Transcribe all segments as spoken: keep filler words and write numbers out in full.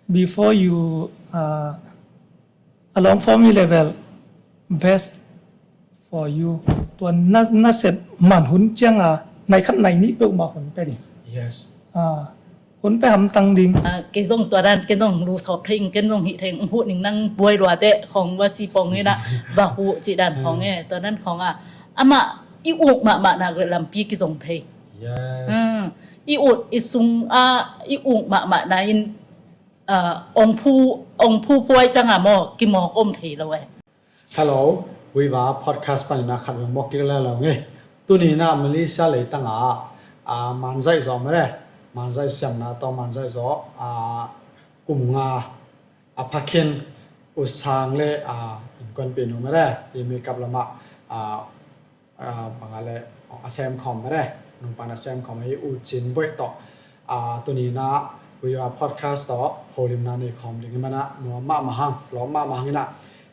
before you, uh, a long for me level, best for you. Tua na, na sep man hun ciang a, nai khat nai nih peuhmah hun pia ding. Yes. Ah, hun pia hamtang ding. Ah, kei zong tua dan, kei zong lu sawk thei ing, kei zong hih thei ing, huh ning nang buai lua teh, khong va ci pong ina, va huh ci dan khong e, tua dan khong a. Amah i uk mahmah nak le lampi kizong thei. Yes. Ah, i ut, i sung a, i uk mahmah na in, ah, ong phu, ong phu puai cang a maw, kimawk om thei lo e. Hello, Viva Podcast panin a khat veng mawk kik lel lo ngei. Tuni in a Malaysia leitang a, a, manzaih zawh mare, manzaih siamna tawh manzaih zawh, a, kum nga a pha khin U Sang le, a, innkuanpihnu mare, i makeup lamah, a, a, bang a le a sem khawm mare, nungpan a sem khawm hi U Cin Boih tawh, a, tuni in a Viva Podcast tawh holimna nei khawm ding hi man a, nuam mahmah hang, lawm mahmah hang in a.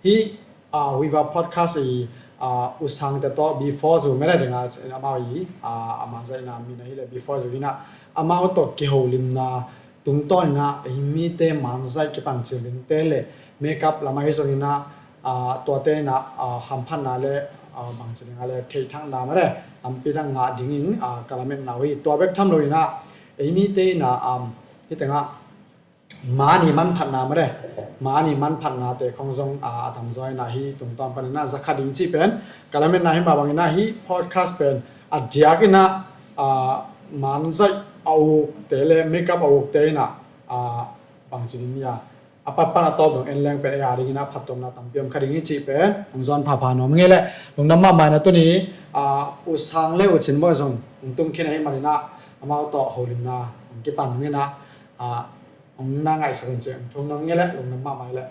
Hih, a, Viva Podcast i, a, U Sang te tawh before zu mare ding a, amau i, a, a manzaihna min ahi le before zu in a, amau tawh kiholimna tungtawn in a, ei mite manzaih kipan cil dingte le makeup lam ahi zong in a, a, tuate in a, a, hamphatna le, a, bangci ding a le theihthakna mare tampi dang ngah dingin, a, ka lametna uh hi. Tua bek tham lo in a, ei mite in a, um, hih teng ah mani manphatna mare, mani manphatnate khong zong, a, a tamzaw in a hih tungtawn panin a zakha ding cih pen ka lametna hi mah bangin a hih podcast pen a diak in a, a, manzaih a ukte le makeup a ukte in a, a, bangci ding hi a, a pat pan a tawp dong en leng pen ei a dingin a phattuamna tampi om kha ding hi cih pen hong zawn phapha nuam ngei le lungdam mahmah in a tuni, a, U Sang le U Cin Boih zong hong tung khin ahih manin a amau tawh holimna hong kipan hong in a, a, hong na ngaihsak un cih hong thum nuam ngei le lungdam mahmah le.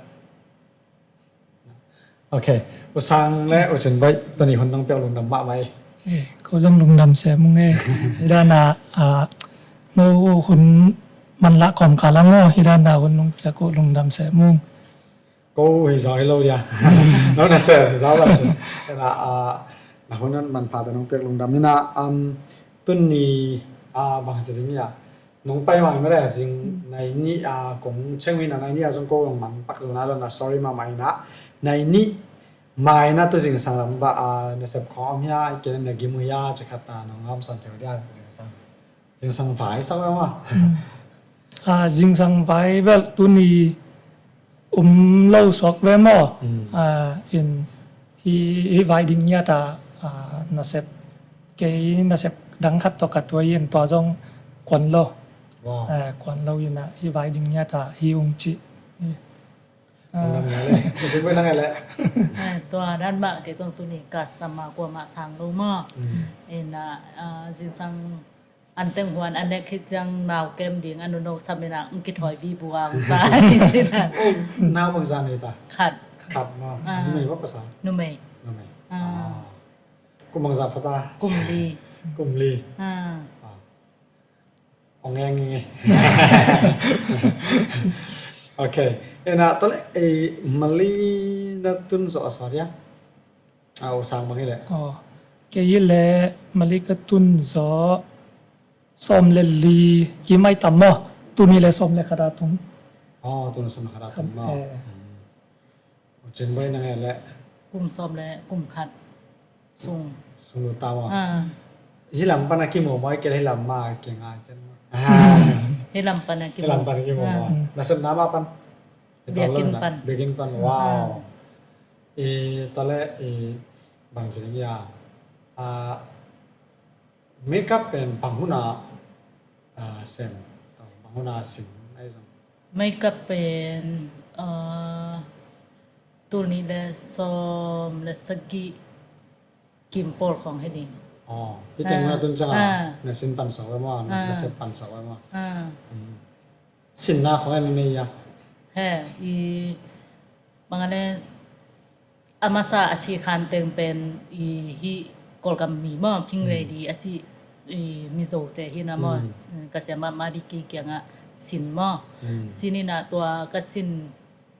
Ok. U Sang le U Cin Boih, tuni hun nong piak lungdam mahmah hi. Eh, ko zong lungdam sem ung e. Hih dan a, a, no hun manlah kawmkal a maw, hih dan a hun nong piak uh lungdam sem ung. Ko hi zaw hi lo dia. No na sem hi zaw lo ci. Kena, a, na hun manpha te nong piak lungdam hi na, um, tuni, a, bangci ding hi a. Nong pai mai mare, zing nai nih, a, kong cheng uh hi na, nai nih a zong ko zong man pak zo nai lo na, sorry mahmah hi na. Nai nih mai na tu zingsang lam bah, a, na sep khawng om hia, kei na gim uh hia, ci khat na nong hamsawn thei uh dia, zingsang. Zingsang vai sak ve maw? A, zingsang vai bel tuni um lo suak ve maw? A, in hi, hi vai ding ngiat a, a, nasep, kei nasep dang khat tawh ka tuai in tua zong kuan lo. Wow. A, kuan lo in a, hi vai ding ngiat a, hi ung ci. Hi. A. Tua dan mah kei zong tuni customer kuamah sang lo maw? In a, a, zingsang an teng huan an nek khit ciang nau kem ding a nuno sam in a ng kithawi vibu a ong ta hi cin a. Nau bangzah nei ta? Khat. Khat maw? A. Numei maw pasal? Numei. Numei. A. A. Kum bangzah pha ta? Kum li. Kum li. A. A. Ong eng ing e. Ok. Ena tole, e, mali na tun zawh a sawt ia? A, U Sang bang hi leh. Aw. Kei hi leh mali ka tun zawh sawm le li ki mai tam maw? Tuni le sawm le khat a tung. Aw, tuni sawm le khat a tung maw? Eh. U Cin Boih nang e leh. Kum sawm le kum khat sung. Sung lut ta maw? A. Hi lam pan a kimu maw, i kei hi lam ma kei ngai kei maw? A. Hi lam pan a kimu. Hi lam pan a kimu maw? A. Nasepna mah pan? Biakinn pan. Biakinn pan, wow. A. I tole, i bang ci ding ia. A, makeup pen bang hun a, a, sem, bang hun a sin, ai zong. Makeup pen, a, tul nih le sawm le sagih kim pawl khawng hi ding. Aw, hi teng hun a tun ciang a, na sin pan sawk ve maw, na sep pan sawk ve maw? A. Sinna khawng en ngei ia? He, i, bang a le, a masa a ci khan teng pen i hih Kawlgam mi maw, Pink Lady a ci, i Mizo te hi na maw, ka siamah Madi Kei kiangah sin maw. Sin in a tua ka sin,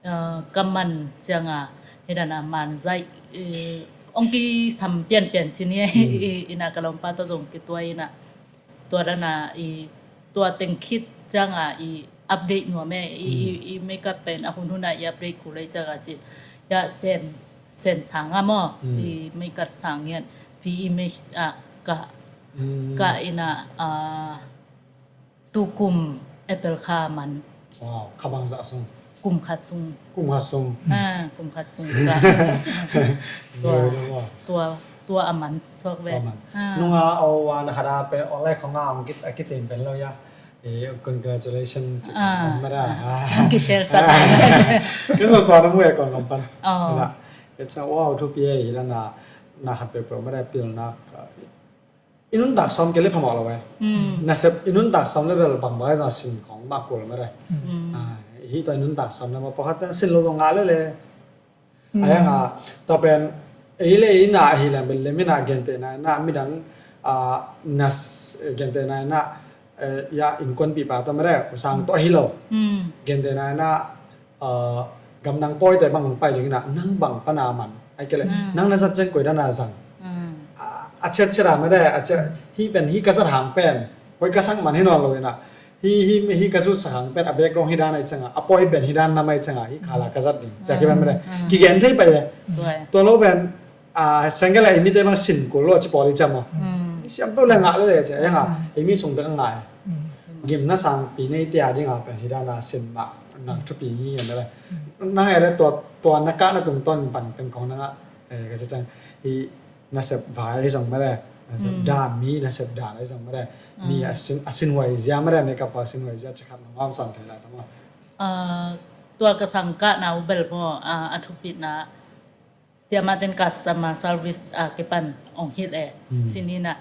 a, ka man ciang a, hi dan a manzaih, i, ong kisam pianpian ci ni, i, in a ka lawmpa tawh zong kituai in a, tua dan a, i, tua teng khit ciang a, i, update nuam e, i, i, i makeup pen a hun hun a i update kul ei ciang a ci. Ya sen, sen sang a maw, i makeup sang ngiat, fi image a ka, ka ina, a, tu kum April kha man. Wow, kha bangzah sung? Kum khat sung. Kum khat sung. Ha, kum khat sung ka. Tua, tua, tua a man suak ve. Tua man. Ha. Nunga o wan khada pe online khong a ang kit, a kitin pen lo ya. Eh, congratulations. Ah. Mada. Ah. Ang ki-share sa tayo. Kasi tua na mu e kon lampan. Oh. Na. It's a wow, thupi e, ila na, na khat pe pe mada pilna ka. I nuntak sawm kei le phamawh lo e. Nasep i nuntak sawm le bel bangbang e zong sin khong mah kul mada. Ah, hi tua i nuntak sawm le mah pawlkhat sin lo zong ngah le le. A yang a, tua pen, ei le ei na ahi leng bel lem ina gentehna ina midang, a, nas, gentehna ina, eh, ya innkuanpihpa tua mada, usang tua ahi lo. Gentehna ina, a, gamdang pawite bang pai ding ina, nang bang pana man, ai kei le, nang na zat ciang koi dan a zang. A, a ciat ciat a mada, a ciat, hi pen, hi ka zat hang pen, koi ka sang man hi nawn lo ina, hi, hi, hi ka zutsak hang pen a background hi dan a i cianga, a pawi pen hi dan nam a i cianga, hi khala ka zat ding. Cia kipan mada. Kigen thei pai e. Tua lo pen, a, sengkel a i mite bang sin kul lo ci pawl i ciam a. Siam peuh le ngah le le cia, yanga, i mi sung bek a ngah e. Gimna sangpi nei tia ding a pen hi dan a sin mah nang thupi ngi ngian le. Nang e le tua, tua na kah na tungtawn bang teng kong nang a, eh, ka ci ciang, hi, nasep vai ahi zong mada, nasep dan, mi nasep dan ahi zong mada, mi a sin, a sin huai zia mada, makeup khua a sin huai zia, cikhat nong om sawn thei lai ta maw? Ah, tua ka sangkahna uh bel maw, ah, a thupitna, siamah ten customer service, ah, kipan ong hilh e, cini na,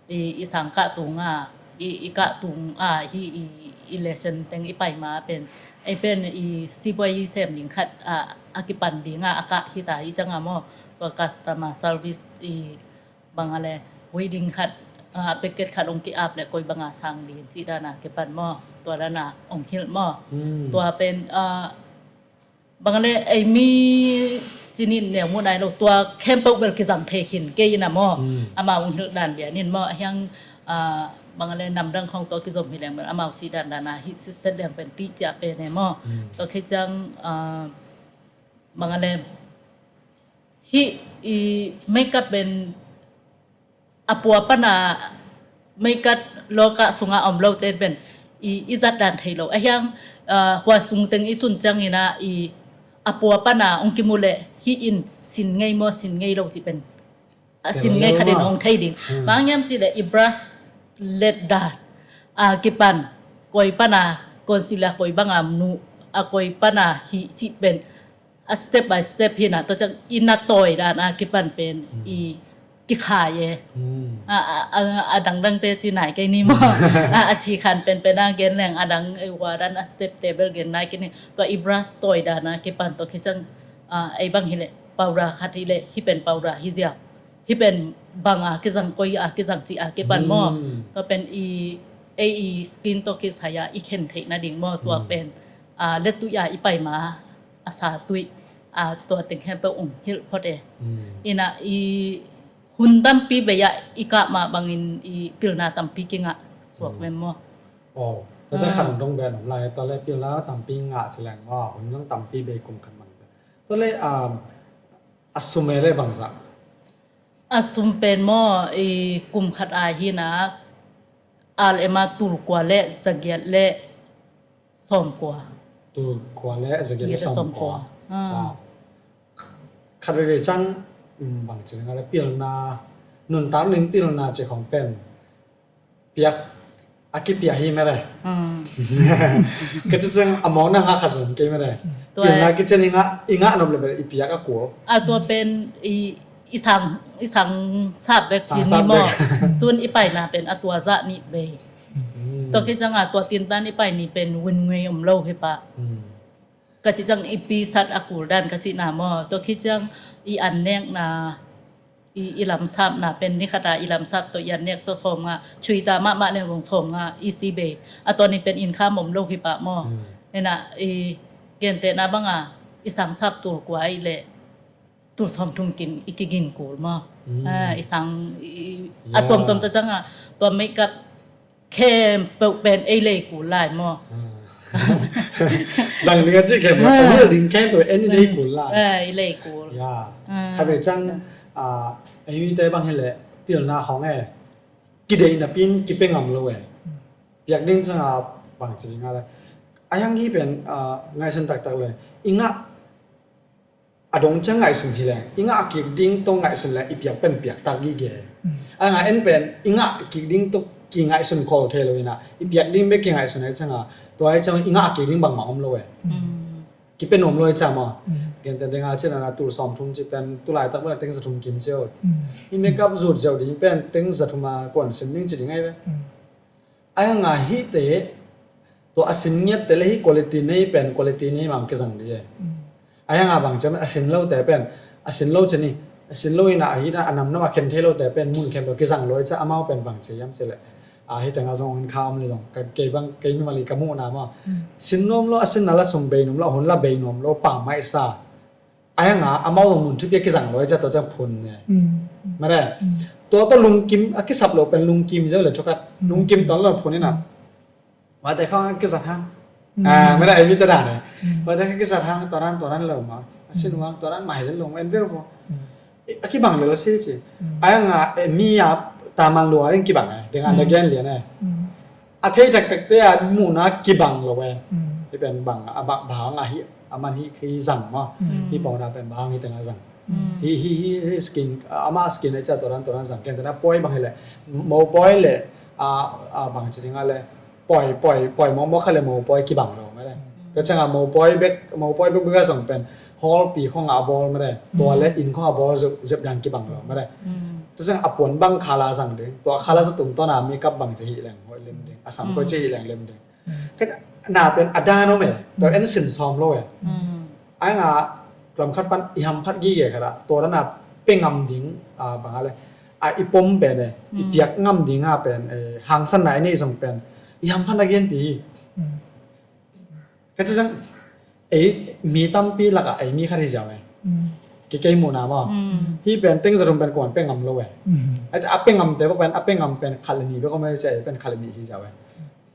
i, i sangkah tunga, i, i kah tunga, hi, i, i lesson teng i pai ma pen, ei pen, i sibuai i sem ding khat, ah, a kipan dinga, a kah hita i cianga maw, tua customer service, i, bang a le, wedding khat, ah, packet khat ong ki-ap le koi banga sang ding cih dana kipan maw, tua dana ong hilh maw. Tua pen, ah, bang a le, ei mi cinin neu mu nai lo, tua khempeuh bel kizang thei khin kei ina maw. Amau ong hilh dan lianin maw, a hiang, ah, bang a le, namdang khong tua kizom hi leng bel, amau cih dan dana hi sitset leng pen tih ciah pen e maw. Tua khei ciang, ah, bang a le, hih i makeup pen a pua pana makeup lawka sunga om lo ten pen i, i zat dan thei lo. A hiang, ah, hua sung teng i tun ciangina i a pua pana ong kimu le hih in sin ngei maw, sin ngei lo cih pen. A sin ngei khatin ong thei ding. Bang hiam cih le i brush let dan a kipan koi pana concealer koi banga nu a koi pana hih cih pen a step by step hi na, tua ciang i na tawi dan a kipan pen i kikhai e. A, a, a, a dangdang te ci nai kei ni maw. A, a ci khan pen pen a gen leng a dang, eh, hua dan a step te bel gen nai kei ni. Tua i brush tawi dan a kipan tua khi ciang, a, ei bang hi le, powder khat hi le, hi pen powder hi zia. Hi pen bang a kizang koi a kizang ci a kipan maw. Tua pen i, ei i skin tua kisai a i khen theih nading maw. Tua pen, a, letuih a i pai ma a sa tuih, a, tua teng khempeuh ong hilh phot e. Ina i hun tampi bei ah i kah mah bangin i pilna tampi kingah suak lem maw. Oh, tua ciang khan dong bei a nom lai, tua le pilna tampi ngah ci leng maw, hun zong tampi bei kum khat mang. Tua le, um, a sum e le bangzah? A sum pen maw, i kum khat a hi na, al ema tul kua le zagiat le sawm kua. Tul kua le zagiat le sawm kua. Wow. Khat veve ciang, um, bang ci nga le pilna, nuntak nin pilna ci khong pen piak, a kipiak hi mede. Ka ci ciang a mawkna ngah kha zong kei mede. Pilna kician i ngah, i ngah nop le bel i piak a kul. A tua pen i, i sang, i sang sap bek ci ni maw. Tun i paina pen a tua zah nih bei. Tua kiciang a tua tintan i pai ni pen win ngei om lo hi pah. Ka ci ciang i pisat a kul dan ka cihna maw. Tua khi ciang i an nekna, i, i lamsapna pen ni khat a i lamsap tawh i an nek tawh sawm nga, chuita mahmah leng zong sawm nga i si bei. A tua ni pen inn kha mom lo hi pah maw. Ena i gentehna banga i sangsap tul kua i le tul sawm thum kim i kigin kul maw. A, i sang, i, a tuamtuam ta ciang a tua makeup khempeuh pen ei lei kul lai maw. Zang ding a ci khempeuh, a hil ding khempeuh en i lei kul lai. Eh, i lei kul. Ya. Ah, khat vei ciang, ah, ei mite bang hileh pilna khawng e, kideih napi in kipia ngam lo e. Piak ding ciang a bang ci ding a le, a hiang hi pen, ah, ngaihsun taktak le, i ngah a dong ciang ngaihsun hi leng, i ngah kik ding tawh ngaihsun leng i piak pen piak tak gige. A ngah en pen i ngah kik ding tawh kingaihsun khol thei lo inah, i piak ding bek kingaihsun ai ciang a, tua ai ciang i ngah kik ding bangmah om lo e. Kipia nuam lo ai ciang maw. Genteh ding a cin a na tul sawm thum ci pen tulaitak bek teng za thum kim cio. I makeup zut ziau ding pen teng za thum a kuan sin ding ci ding ai ve. A hiang a hihte, tua a sin ngiatte le hih quality nei pen quality nei mah kizang dih e. A hiang a bang ciam a sin lote pen, a sin lo ci ni, a sin lo inah a hih a namnam a khen thei lote pen mun khempeuh kizang lo i ciang amau pen bang ci hiam ci leh. A hih tengah zong in kha om le zong, kei bang, kei mimal i ka muhna maw. Sin nuam lo, a sinna la sum bei nuam lo, a hun la bei nuam lo, pang mai sa. A hiang a amau zong mun thupi a kizang lo i ciang tua ciang phun ne. Mare. Tua tawh lungkim a kisap lo pen lungkim zeu le thukat. Lungkim tawn lo phun inah. Mate khawng a kizat hang. Mare, ei mite dan e. Mate khawng a kizat hang, tua dan, tua dan lo ma. A sin uang, tua dan mai den lo ma, en vel vo. A kibang lo lo si ci. A hiang a, eh, mi a taman lua ding kibang e. Ding a na gen lian e. A thei taktakte a muhna kibang lo e. Hi pen bang, a bang, bang a hi, a man hi, hi zang maw. Hi pawna pen bang hi teng a zang. Hi, hi, hi, hi skin, a ma skin a i ciang tua dan, tua dan zang. Ken tena poi bang hi le, mo poi le, a, a bang ci ding a le, poi, poi, poi mo, mo kha le mo poi kibang lo, mare. Ka ciang a mo poi bek, mo poi bek bek a zang pen, hall pi khong a bol, mare. Tua le in khong a bol zep, zep dan kibang lo, mare. Tua ciang a puan bang khala zang ding, tua khala za tum tawn a makeup bang ci hi leng, hoi lem ding, a sam koi ci hi leng lem ding. Ka na pen a dan om e, tua en sin sawm lo e. A nga lam khat pan i hamphat gige khat a, tua dan a pia ngam ding, a, bang a le, a, i pom pen e, i piak ngam ding a pen e, hangsanna i neih zong pen i hamphat na genpi hi. Ka ci zang, ei mi tampi lakah ei mi khat hi ziau e. Kei, kei muhna maw. Hi pen teng za thum pen kuaman pia ngam lo e. A ci a pia ngamte bek pen, a pia ngam pen khat le nih bek om e, ci a ei pen khat le nih hi ziau e.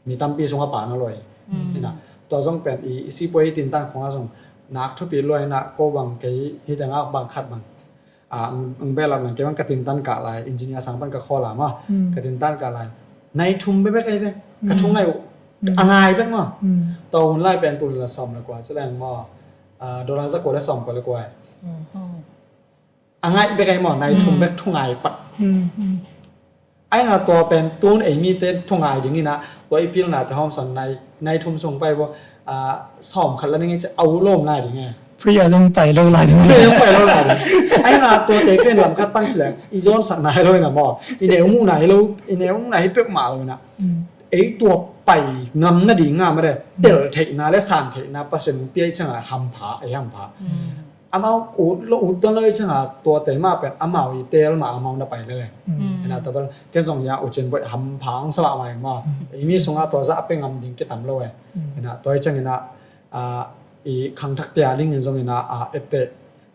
Mi tampi sungah pa na lo e. Ina, tua zong pen i, i sipuai i tintan khong a zong nak thupi lo e, ina ko bang kei hi teng a bang khat bang. A, ang, ang belap nang kei bang ka tintan kah lai, engineer sang pan ka khawl a maw. Ka tintan kah lai. Nai thum bek bek ei ve. Ka thu ngai uh. A ngai bek maw. Tua hun lai pen tul la sawm le kua ci leng maw. A, dollar za kua le sawm kua le kua e. A ngai bek ei maw, nai thum bek thu ngai pak. Ai nga tua pen tun ei mite thu ngai ding ina, tua i pilna te hawm san nai, nai thum sung pai bo, a, sawm khat la ning i ci a u lawm lai ding e. Free a zong pai lo lai ding. Free a zong pai lo lai ding. Ai nga tua te pen lam khat pan ci leng, i zawn sak nai lo ina maw. I neu mu nai lo, i neu mu nai hi pek mah lo ina. Ei tua pai ngam na ding nga ma de, tel theihna le san theihna Pasian pia i ciang a hampha, ei hampha. Amau ut lo, ut tuan lo i ciang a tua te mah pen amau i tel mah amau na pai le le. Ina tua bel ken zong ya u cin boih hampha ang sa mah mai maw. Ei mi sung a tua zah a pia ngam ding kitam lo e. Ina tua i ciang ina, a, i khangthak tia ding in zong ina, a, ette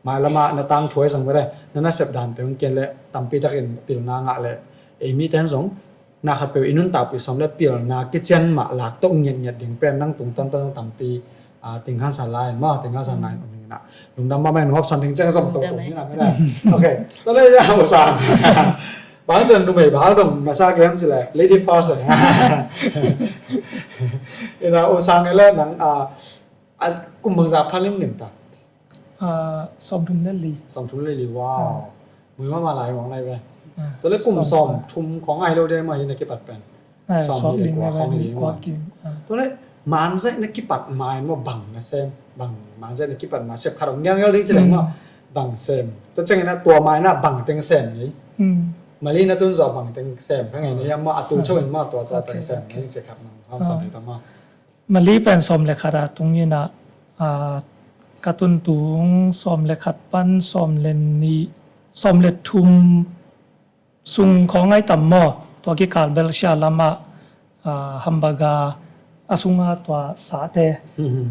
mai lama na tangthu ai zong bel le na nasep dan te hong ken le tampi takin pilna ngah le. Ei mi ten zong na khatpeuh i nuntakpih sawm le pilna kician mah lak tawh ngiatngiat ding pen nang tungtawn pan zong tampi, a, ting khansan lai in maw, ting khansan lai in om ing ina. Lungdam mahmah in hopsan ding ciang zong tong tong ina mena. Ok. Tua le ya u sang. Bang cian numei bang dong masa game ci le lady first. Ina u sang le nang, a, a, kum bangzah pha limlim ta. A, sawm thum le li. Sawm thum le li, wow. Mui mama lai mong lai ve. Tua le kum sawm thum khong ai lo de ma hi na kipat pen. Sawm li le kua khong hi li ma. Tua le manzai na kipat ma in mo bang na sem, bang manzai na kipat ma sep khat om ngial ngial ding ci leng mo. Bang sem. Tua ciang ina tua ma ina bang teng sem ni. Mali na tun zaw bang teng sem. Kha ngai ni ya ma a tu chau in ma tua tua teng sem ni ci khat ma. Hawm sam ni ta ma. Mali pen sawm le khat a tung ina, a, ka tun tung sawm le khat pan sawm le nih, sawm le thum sung khawng ai tam maw, tua kikal bel sia lamah, a, hambaga a sunga tua sate,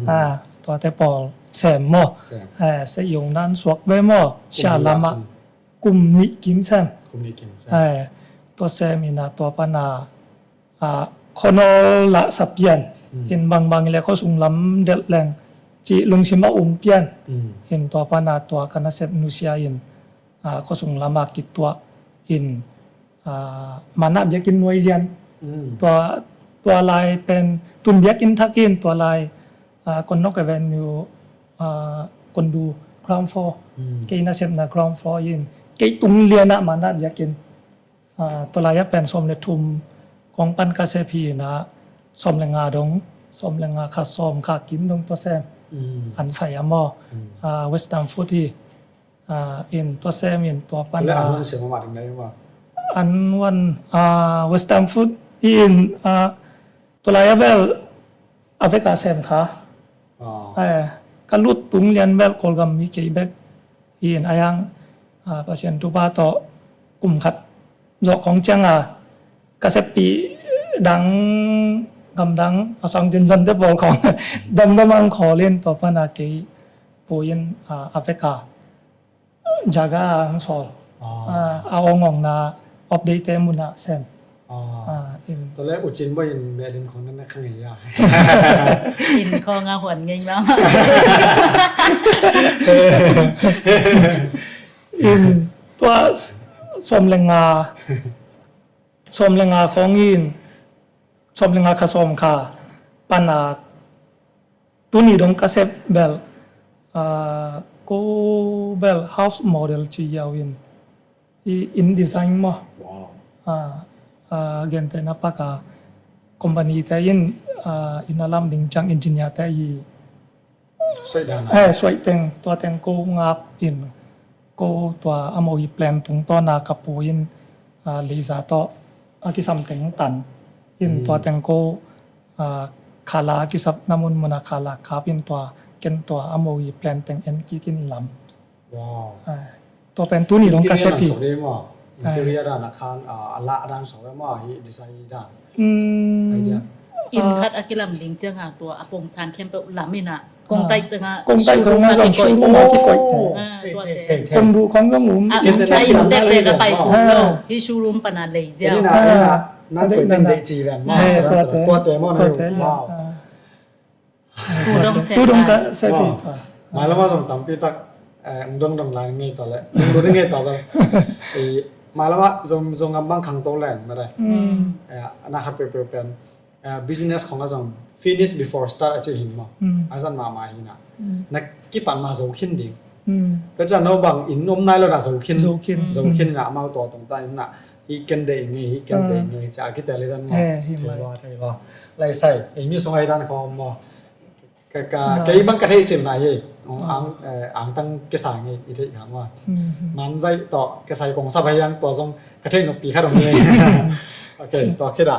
a, tuate pawl sem maw. A, se yong nan suak be maw, sia lamah kum nih kim sem. A, tua sem ina tua pana, a, khuanawl lah sa pian, mm, in bangbang i le khuasung lam delh leng cih lungsim a um pian, mm, in tua pana tua ka nasep nusia in, ah, khuasung lamah kituah in, ah, manah biakinn nuai lian. Mm. Tua, tua lai pen tun biakinn thak in tua lai, ah, Konnok Avenue, ah, Kondu ground floor. Mm. Kei nasepna ground floor in kei tung lianah manah biakinn. Ah, tua lai-ah pen sawm le thum kong pan ka sep hi inah sawm le nga dong, sawm le nga kha sawm kha kim dong tua sem. Mm. An sai a maw. Mm. Ah, Western Food hi. Ah, in tua sem in tua pan, ah, an wan, ah, Western Food in, ah, tua lai-ah bel a veka sem kha. Ah. Eh, ka lut tung lian bel Kawlgam mi kei bek in a yang, ah, Pasian thupha tawh kum khat zawh khawng cianga ka seppih dang, gamdang a sang tin zante pawl khawng damdam ang khawl in tua pana kei pu in, ah, a veka jaga ang sawl. Ah. Ah, a awngawngna update te munah sem. Ah. Ah, in. Tua le ucin bo in melim khawng na na khang ngei ya. In khawng a huan ngei mama. In tua sawm le nga, sawm le nga khawng in, sawm le nga kha sawm kha pana tuni dong ka sep bel, ah, ko bel house model ci yau in, i in design maw. Wow. Ah, ah, gente na paka company te in, ah, in a lam ding ciang engineer te i suaih dan a. Eh, suaih teng, tua teng ko ngap in, ko tua a mo i plan tungtawna ka pu in, ah, laser tawh a kisam teng tan in, mm, tua teng ko, ah, khala a kisapna munmuna khala kap in tua ken tua a mo i plan teng en kik in lam. Wow. Ah, tua pen tuni dong ka sep hi. Interior dan sawh dei maw? Ah. Interior dan a khan, ah, a lah dan sawh dei maw? Hi design dan. Hmm. Idea. In, ah, khat a kilam ding cianga tua a pongsan khempeuh lam inah. Kong, ah, taih tengah, kong taih showroom tengah a kikoih. Showroom a kikoih. Oh. Ah, thei, tua thei, te. Thei, thei. Kong duh khawng zong um. Ah, in, in, in, in, te pe ka pai, ah, lo. Hi showroom pana lei zia. Ina, ah, ina, nan tua pen dei ci dan maw. Eh, tua te. Tua te maw, tua te. Wow. Ah. Tu dong sem, tu dong lai. Ka sem, wow, pi ta. Mailam ah zong tampi tak, eh, ung dong dong lai ngei ta le. Ung dong ngei ta le. Eh, mailam ah zong, zong ngam bang khang to leng, na dai. Mm. Eh, na khat peuhpeuh pen, eh, business khong ah zong finish before start a ci hin maw. Mm. A zan mahmah hi na. Mm. Na kipan ma zo khin ding. Mm. Ka cian no bang in om nai lo na zo khin. Zo khin. Zo khin, mm, na mau to tong ta in na. Hi ken dei ngei, hi ken dei ngei, ca kitel hi dan maw. He, hi mai. Thei lo, thei lo. Lai sai, ei mi sung ai dan khawm maw. Ka, ka, kei bang ka thei cil nai hi. Ang, eh, ang tang kisa ngei, i thei kha maw. Manzai tawh, kisa kong sa bai ang tua zong, ka thei nupi kha dong ngei. Ok, tua kida.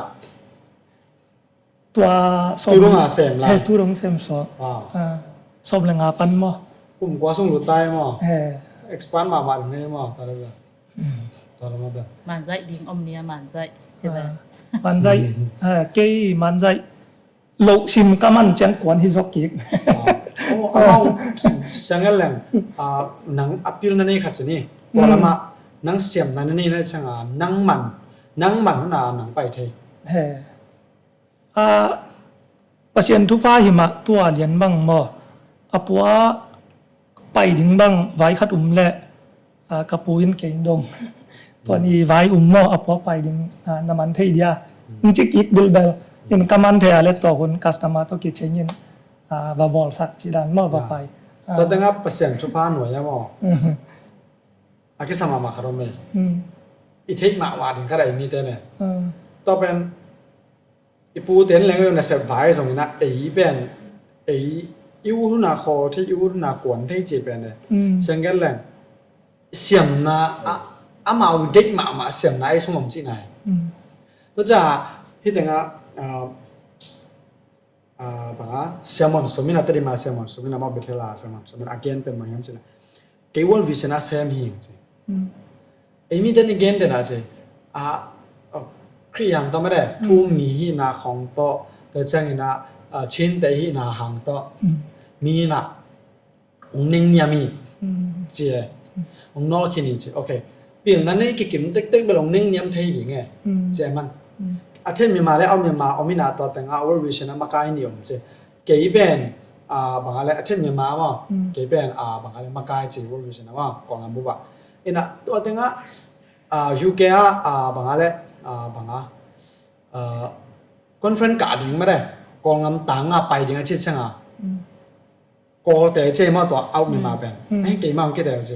Tua sawm, tu dong a sem lai. He, tu dong sem sawm. Wow. Ah, sawm le nga pan maw. Kum kua sung lut tai maw. He. Expand mahmah ding nei maw, ta le. Mm. Ta le maw da. Manzai ding om nia manzai. Ci le. Ah, manzai, ah, kei manzai. Lo sim ka man ciang kuan hi zok kik. Ah. Oh, amau siang el leng. Ah, nang appeal na nei khat ci ni. Tua lama nang siam na nei na ciang a nang man, nang man na nang pai thei. He. A, Pasian thupha hi mah tua lian bang maw. A pua pai ding bang vai khat um leh, a, ka pu in kei dong. Tua ni vai um maw, a pua pai ding, a, na man thei dia. Ng ci kik bilbel. In ka man thei a le tua hun customer tawh kicing in, a, va bawlsak ci dan maw, va pai. A. Tua tengah Pasian thupha nuai a maw. A kisa mahmah khat om ei. I theih mahmah ding khat a i mite ne. Tua pen i pu ten leng nasep vai zong ina ei pen ei i ut huna khaw thei i ut huna kuan thei ci pen ne. Sengget leng siamna a, amau deih mahmah siamna ei sung om cihna ei. Tua ca hi tengah, ah, ah, banga, Siamon Sumina, Tadima Siamon Sumina, ma Bethela Siamon Sumina, a gen pen bang hiam cina. Kei world vision a sem hi ci. Ei mi ten i gen den a ci. A, oh, Khrih hang tawh made, thu mi hihna khong tawh, tua ciangina, ah, Chinte hihna hang tawh. Mi hihna, ong nengniam hi, ci e. Ong nawl khin hi ci. Ok. Pilna nei kikim tektek bel ong nengniam thei ding e. Ci e man. a then Myanmar le a Myanmar om ina tua tengah World Vision a makai ni om ci. Kei pen a bang a le a then Myanmar maw. Kei pen a bang a le makai ci World Vision a maw Kawlgam bup ah. Ina tua tengah a U K a a bang a le a bang a a conference kah ding mah de Kawlgam tang a pai ding a ci ciang a Kawlte ci maw tua a Myanmar pen. Ai kei maw kite ci.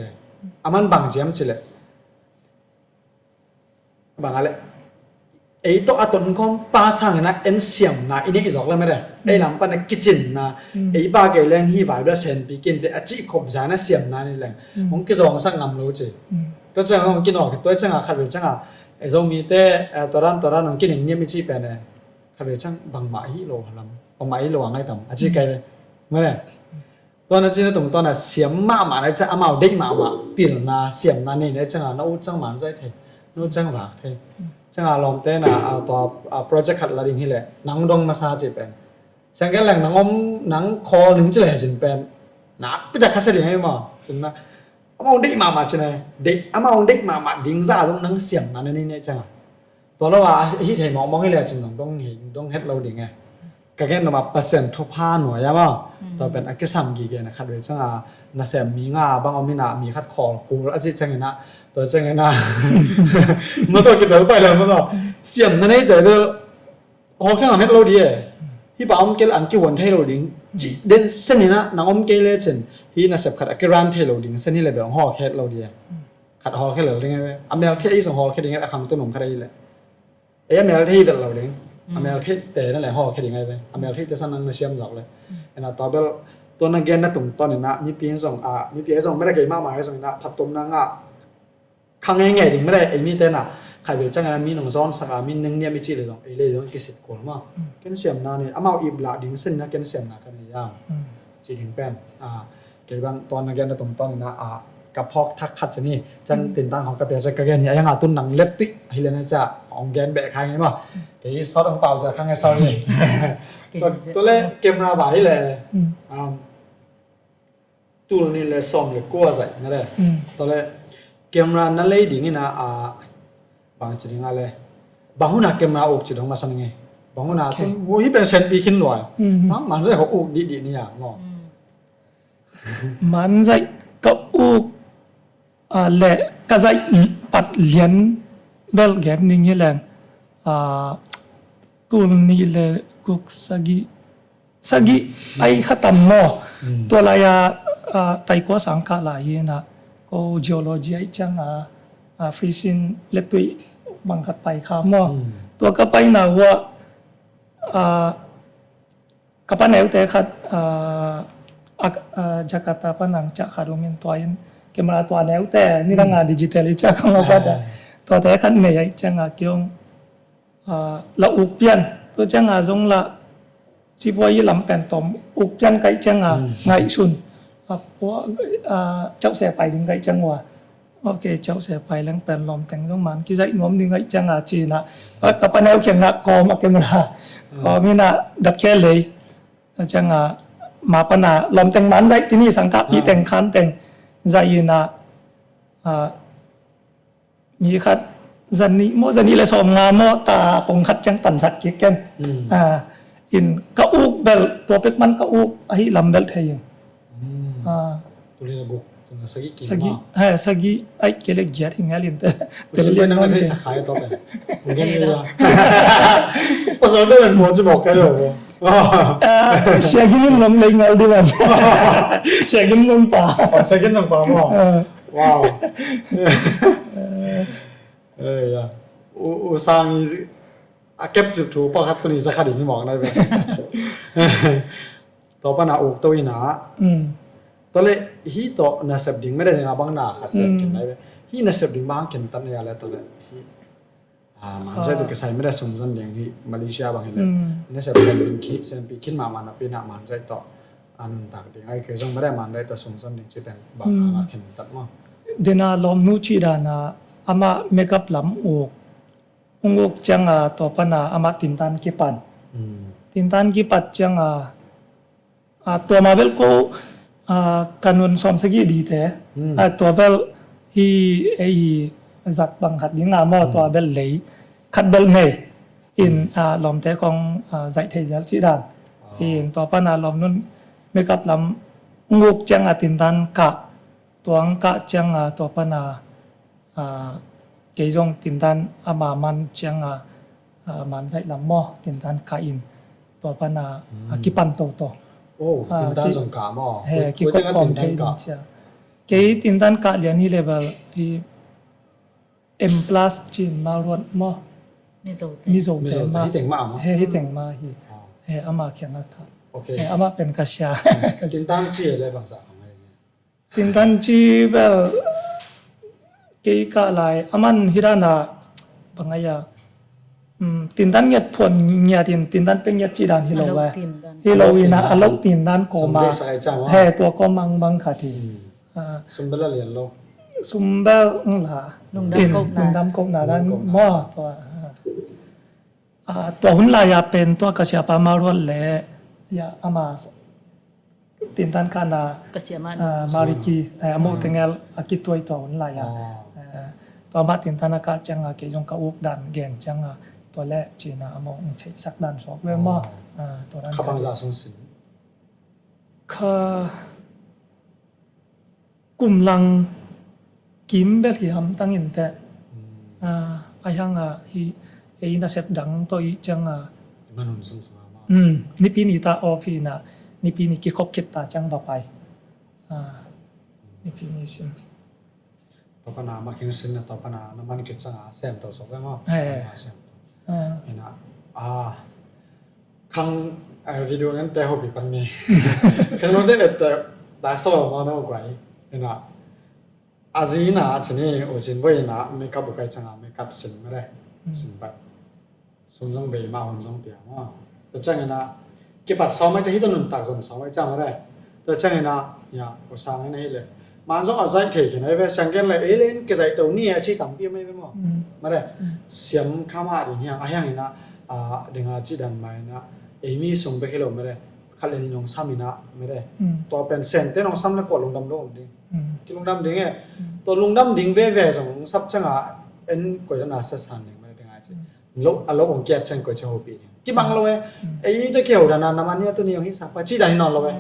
A man bang ciam ci le bang a le ei tawh a tonkhawm pa sangin a en siamna i neih zawk le mede ei lam pan a kicinna ei pa kei leng hi vai bel senpi kinte a cih khop zan a siamna ni leng hong kizawngsak ngam lo ci. Tua ciang hong kinawk hi tua ciang a khat vei ciang a ei Zomite tua dan tua dan hong kinengniam i cih pen e khat vei ciang bangmah hi lo lam bangmah hi lo a ngai tam a cih kai le mede. Tua na cina tungtawn a siam mahmah na i ciang amau deih mahmah pilna siamna nei na i ciang a na ut ciang man zaih thei na ut ciang vak thei ciang a lawmte na a tua a project khat la ding hi leh nang dong masa ci pen siang gen leng nang om nang khawl ning ci leh cin pen na pita khasa ding hi maw cin na amau deih mahmah cin a deih amau deih mahmah ding za a dong nang siamna na nei na i ciang a Tua lo a hi thei mawkmawk hi le cin zong dong hi dong het lo ding e. Ka gen noma Pasian thupha nuai a maw. Tua pen a kisam gige na khat vei ciang a nasem mi nga bang om ina mi khat khawl kul a cih ciang ina tua ciang ina ma tua kitel pai lo ma tua siam na nei te bel hawk hiang a het lo di e. Hi pa om kei le an kihuan thei lo ding cih den sen ina nang om kei le cin hi nasep khat a kiran thei lo ding sen hi le bel hawk het lo di e. Khat hawl khe lel ding ai ve a mel thei ei song hawl khe ding ai a khang tu nung khat ei le ei a mel thei vet lo ding a mel thei te na le hawl khe ding ai ve a mel thei te san nang na siam zok le ena tua bel tua na gen na tung ton ina mi pi zong a mi pi zong mera kei ma ma zong ina phat tum na nga khang ei ngei ding mera ei mi te na khai ve chang na mi nung zon sak a mi neng niam i chi le zong ei le zong kisit kol ma ken siam na ni amau ip la ding sen na ken siam na ka ni ya chi ding pen a Kei bang tuan na gen na tung tuan ina a ka phawk thak khat cini cang tin tang hong ka pia cak ka gen hi a yang a tun nang lep tih hi le na ca hong gen beh khai ngai ma kei sawt hong pau za kha ngai sawt ni. Tua le camera ba hi le tul ni le sawm le kua zai na le tua le camera na lei ding ina a bang ci ding a le bang huna camera uk ci dong masa ngai bang huna tu hi pen sen pi khin luai bang man zai ho uk di di ni a mo. Man zaih ka uk le ka zaih pat lian bel gen ning hi leng tul nih le guk sagih sagih ai khatam maw. Tua lai a taikua sang kah lai hi na ko geology ai ciang a fishing le tuih bang khat pai kha maw. Tua ka pai na ua Ka pa neute khat Jakarta pan ang cah khat um in tua in camera tua neute ni dang a digital i cah kong a pat a tuate khat nei ai ciang a kiong la uk pian tua ciang a zong la sipuai i lam pen tom uk pian kai ciang a ngaihsun cauh se pai ding kai ciang ua Ok, cauh se pai leng pen lawm teng zong man kizaih nuam ding aih ciang a ci na ka pa neu kiang a kawm a kemra kawm in a dat khe lei a ciang a ma pan a lawm teng man zaih ci ni sangkah pi teng khan teng zaih in a mi khat zan nih maw zan nih le sawm nga maw ta pong khat ciang pansak kik ken in ka uk bel tua pek man ka uk ahi lam bel thei in. Sagih kilo sagih ai kele giat hi ngal in te. Tel lian nang thei sakhai to pen. Gen ya. Pasal pen po chu bok kai lo. Siagin in nom lei ngal di man. Siagin nom pa. Siagin nom pa mo. Wow. Eh ya. U sang a kep chu thu pa khat pani sa khat ding hi mawk nai ve. Tua pana uk to ina. Tua le hi to nasep ding mede ding a bang na kha sep kin nai ve. Hi nasep ding bang kin tan ya le tua le hi. Manzai tu kisai mede sum zan ding hi Malaysia bang hi le. Nasep sen pin khi sen pi kin ma ma na pi na manzai to. Anun tak ding ai ke zong mede manzai to sum zan ding ci pen bang a kin tan mo. Dena lom nu ci dana ama makeup lam uk. Hong uk ciang a tua pan a amah tintan kipan. Tintan kipat ciang a tua ma bel ko ka nun sawm sagih dite tua bel hi ei hi zat bang khat ding a maw tua bel lei khat bel nei. In, ah, lawmte khong, ah, zaih thei zel cih dan. In tua pan a lawm nun makeup lam nguk ciang a tindan kah, tuang kah ciang a tua pan a, ah, kei zong tindan ama man ciang a, ah, man zaih lam maw tindan kah in tua pan a, ah, kipan toto. Oh, ah, tindan zong kah maw? He, kikop kawm thei in cia. Kei tindan kah lian hi level hi M plus cin Mawruat maw? Mizote. Mizote mah. Hi teng mah maw? He, hi teng mah hi. He, ama khiang a kah. He, ama pen ka sia. Tindan ci le bangzah khong hi. Tindan ci bel kei kah lai aman hi dan a bang ai a, um, tindan ngiat phuan ngiat in tindan peng ngiat ci dan hi lo lai. Hi lo in a, a lo tindan kawm a. He, tua kawm mang bang khat hi. Sum bel a lian lo. Sum bel ng la. Lungdam kok na dan maw tua. Ah, tua hun lai a pen tua ka siapa Mawruat le ya ama tindan kah na ka sia ma, ah, Mariki, eh, a mo tengel a kituai tua hun lai a. Eh, tua ma tindan a kah ciang a kei zong ka uk dan gen ciang a tua le cina a mo ng thei sak dan suak ve maw. Ah, tua dan kha bang za sung sin. Kha kum lang kim bel hi hamtang in teh. Ah, a hiang a hi ei nasep dang tawh i ciang a. Nipi ni ta awk hi na, nipi ni kikhop khit ta ciang va pai. Ah, nipi ni sim. Tua pana ma khing sin na tua pana na man khit ciang a sem tawh sok ve maw. Sem tawh. Ina, ah, khang, eh, video ngan te hopi pan mi. Khang lo te et te da so ma no kwai. Ina, a zi na chini u cin boi na makeup bukai ciang a makeup sin ma le. Sin bai. Sum zong bei ma hun zong pia ma. Tua ciang ina, kipat sawm ai ciang hi tua nuntak zong sawm ai ciang ma le. Tua ciang ina, ya, u sang ina hi le. Man zong a zaih thei khin ai ve siang gen le, ei len ke zaih to ni a ci tampi mai ve maw. Ma le, siam kha ma ding hiang, a hiang ina, a, ding a ci dan ma ina, ei mi sung bek hi lo ma le, khat le ni nong sam ina, ma le. Tua pen sente nong sam le kua lungdam lo om ding. Ki lungdam ding e. Tua lungdam ding veve zong sap ciang a, en koi dan a sa san ding ma le ding a ci. Lo, a lo ong kiat ciang koi cia hopi ding. Kibang lo e. Ei mi te keu dan a, na man nia tu ni ong hi sa pa ci dan hi nawn lo e.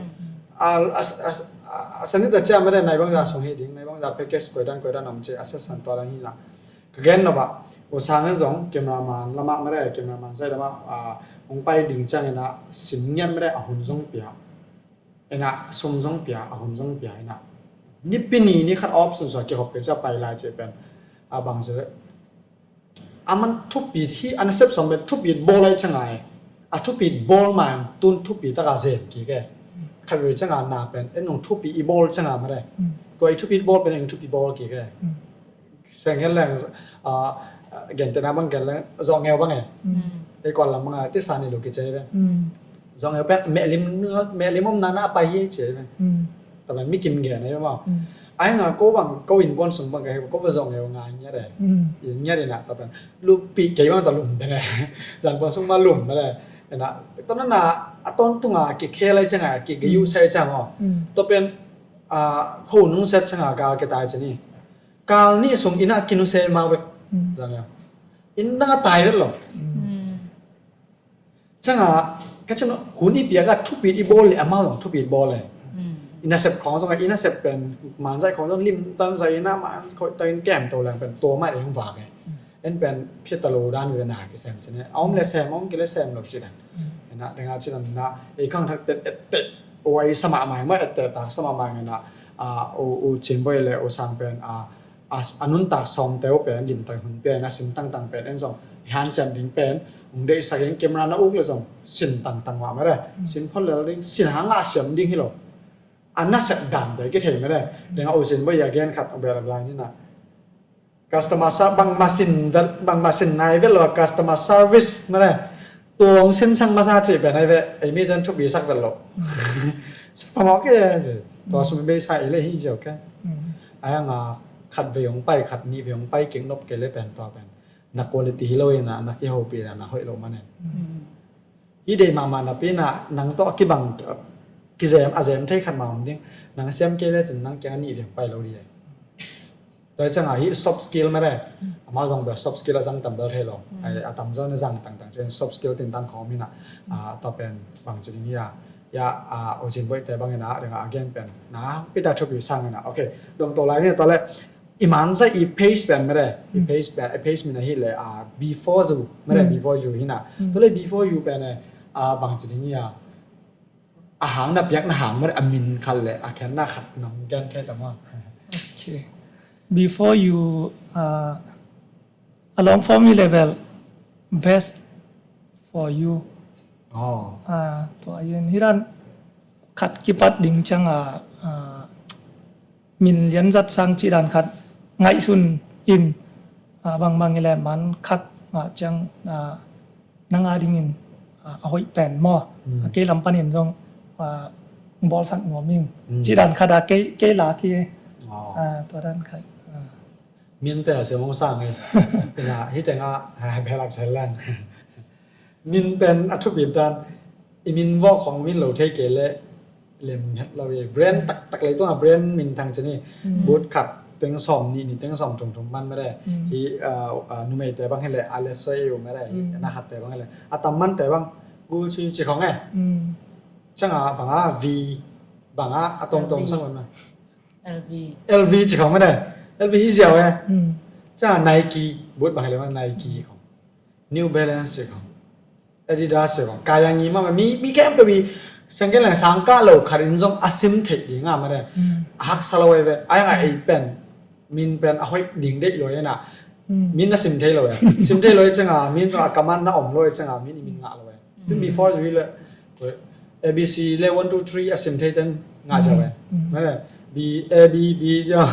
A, a, a, a, a san ni ta cia ma le nai bang za song hi ding, nai bang za package koi dan, koi dan om ci, a sa san tua dan hi la. Ka gen lo ba, u sang en zong, cameraman lama ma le, cameraman zai lama, a, ong pai ding ciang ina, sim ngiat ma le, a hun zong pia. Ina, sum zong pia, a hun zong pia, ina. Nipi ni, ni khat option sua kihop ke cia pai lai ci pen, a bang ci le. A man thupit hi, a nasep sawm pen thupit bawl ai ciang a e. A thupit bawl ma in tun thupit taka zem kik e. Khat vei ciang a na pen, en nong thupit i bawl ciang a ma le. Tua i thupit bawl pen en thupit bawl kik e. Seng gen leng, ah, gen tena bang gen leng, zawh ngeu bang e. Ei kuan lam bang a, ti sa ni lo ki cei ve. Zawh ngeu pen, mehlim, mehlim om nana a pai hi cei ve. Tapen mi kim gen ai maw. Ai nga ko bang, ko in kuan sung bang ka he, ko bang zawh ngeu ngai ngiat e. Ngiat ina tapen. Lupi kei bang ta lum tene. Zan kuan sung ma lum tene. Ina, tua nana, a ton tunga ki khe lai ciang a, ki gayu sai ciang maw. Tua pen, ah, ko nung set ciang a, gal ke tai cini. Kal nih sung ina kinuse mau bek. Zang ya. In dang a tai bek lo. Ciang a, ka ciang hun i piak a thupit i bawl le amau zong thupit bawl le. I nasep khong zong, i nasep pen man zai khong zong lim tan zai ina man khoi ta in kem to leng pen tua mai eng vak e. En pen phiat ta lo dan ve na kisem cine. A om le sem, om ki le sem lo cine. Ina, denga cine na, ei khang thak tet et tet, oi sama mai ma et tet ta sama mai na, a, u, u cin boi le, u sang pen, a, a, a nuntak sawm teu pen, limtak hun pen, a sin tangtang pen, en zong, han cem ding pen, ung dei sa geng camera na uk le zong, sin tangtang ma ma le, sin phol le ding, sin hang a siam ding hi lo. A nasep dan te ki thei ma le, denga u cin boi a gen khat, a bel a blai ni na. Customer sa-, bang masin, bang masin nai vet lo, customer service, ma le. Tuang sin sang masa ci pen ai ve, ei mi ten thupi sak vet lo. Sa pa mawk e, ci. Tua sum bei sa i le hi ci, ok. Ai nga khat vei ong pai, khat nih vei ong pai, kik nop ke le pen tua pen. Na quality hi lo ina, na kihopi na, na hoih lo ma ne. Hi dei mahmah napi na, nang tawh a kibang, kizem, a zem thei khat mah om ding. Nang siam kei le cin nang kiang a nih veng pai lo ding. Tua hi ciangah hih soft skill mah de. Amah zong bel soft skill a zang tam bel thei lo. Ai, a tamzaw na zang tangtang ciang soft skill tintan khawm hi na. Ah, tua pen bangci ding hi a. Ya, ah, U Cin Boih te bangin a, ding a gen pen na pita thupi sang hi na. Ok, dong to lai ni tua le. I man zaih i page pen mah de. I page pen, i page min ahi le, ah, before you mah de, before you hi na. Tua le before you pen e, ah, bangci ding hi a. A hang na piakna hang mah de, a min khat le a khenna khat nong gen thei ta maw? Ok. Before you, uh, a long form hi le bel, best for you. Oh. Ah, tua hi in hi dan khat kipat ding ciangah, ah, min lian zat sang cih dan khat ngaihsun in, ah, bangbang hi le man khat ngah ciang, ah, nang a dingin, ah, a hoih pen maw. A kei lam panin zong, ah, bawlsak nuam ing. Cih dan khat a kei, kei lak hi. Oh. Ah, tua dan khat. Ah. Min te a sia mong sang e. Ina, hi tengah, ah, belap selang. Min pen a thupi dan, i min vawh khong min lo thei kei le lem het lo e. Brand taktak lei tungah brand min thang cini. Boot khat teng sawm nih, nih teng sawm thum thum man mah de. Hi, ah, ah, numeite bang hi le a le soi u mah de. Hi na khatte bang hi le a tam mante bang Gucci ci khong e. Ciangah banga V, banga a tongtong sang man mah. L V. L V ci khong mah de. L V hi ziau e. Ciangah Nike, boot bang hi le mah Nike khong. New Balance ci khong. Adidas ci khong. Kaya ngi mah mi, mi khempeuh mi sang ken lang sang kah lo khat in zong a sim theih ding a mah de. A haksa lo e ve. A yang a ei pen. Min pen a hoih ding deih lo e na. Min a sim thei lo e. Sim thei lo e ciangah min zong a kaman na om lo e ciangah min i min ngah lo e. Tun before you le A B C le one two three a sim thei ten ngah ciau e. Mah le B, A B B ciau.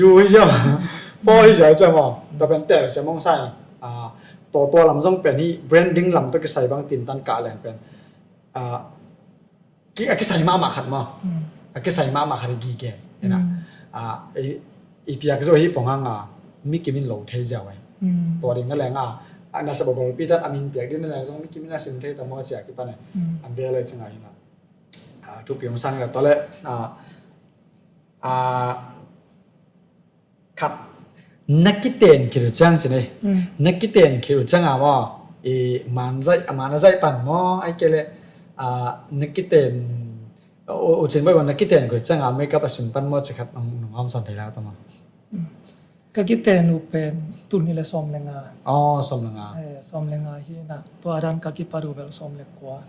U hi ciau. Four hi ciau ciau maw. Tua pen tel sia mong sai. Ah, tua tua lam zong pen hi branding lam tawh kisai bang tintan kah leng pen. Ah, ki, a kisai mahmah khat maw. A kisai mahmah khat i gige. Ina. Ah, i, i piak zo hi pong hang a mi kimin lo thei ziau e. Tua ding na leng a, a na sa bobol pi dan a min piak ding na leng zong mi kimin a sim thei ta maw cia kipan e. An bia le ciangah ina. Ah, thupi hong sang le tua le, ah, ah, khat na kiten khit uh ciang ci ni. Na kiten khit uh ciang a maw, i man zaih, a man a zaih pan maw, ai kei le, ah, na kiten, u, u cin bai na kiten khit uh ciang a makeup a sim pan maw ci khat nong, nong hawm san thei la ta maw? Ka kiten uh pen tuni le sawm le nga. Oh, sawm le nga. Eh, sawm le nga hi na. Tua dan ka kipat uh bel sawm le kua.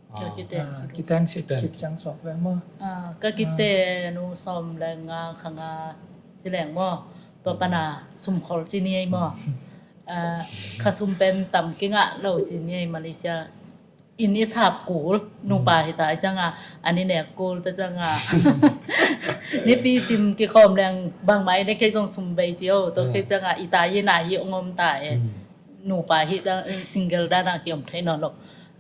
Ka kiten, ah, kiten sit kit ciang suak ve maw? Ah, ka kiten uh sawm le nga kha nga ci leng maw? Tua pana sumkhol ci ni ei maw? Ah, kha sum pen tam kingah lo ci ni ei Malaysia. Inn i sap kul, nupa hi ta i cianga, an i nek kul ta cianga. Nipi sim kikhawm leng bangmah i nek kei zong sum bei ci o, tua kei cianga i ta i na hi ong om ta e. Nupa hi ta, single dana kiom thei nawn lo.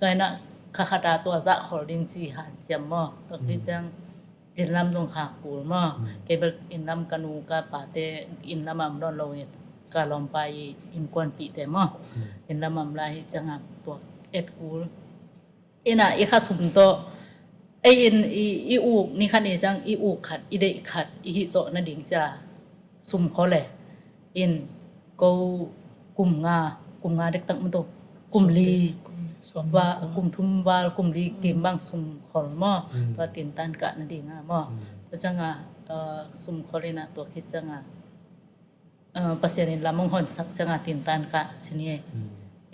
Tua ina kha khata tua zah khol ding ci hanciam maw. Tua kei ciang inn lam zong khak kul maw. Kei bel inn lam ka nu ka pate inn lam am nawn lo in ka lawmpa i innkuanpihte maw. Inn lam am lai hi cianga tua et kul. Ina i kha sum tawh ei in i, i uk ni khat ni ciang i uk khat i deih khat i hih zawh nading cia sum khol e. In ko kum nga, kum nga dektak maw tawh, kum li, kum li, sawm va, kum thum val, kum li kim bang sum khol maw. Tua tintan kah nading a maw. Tua cianga, eh, sum khol ina tua khit cianga, eh, Pasian in lam hong honsak cianga tintan kah ci ni.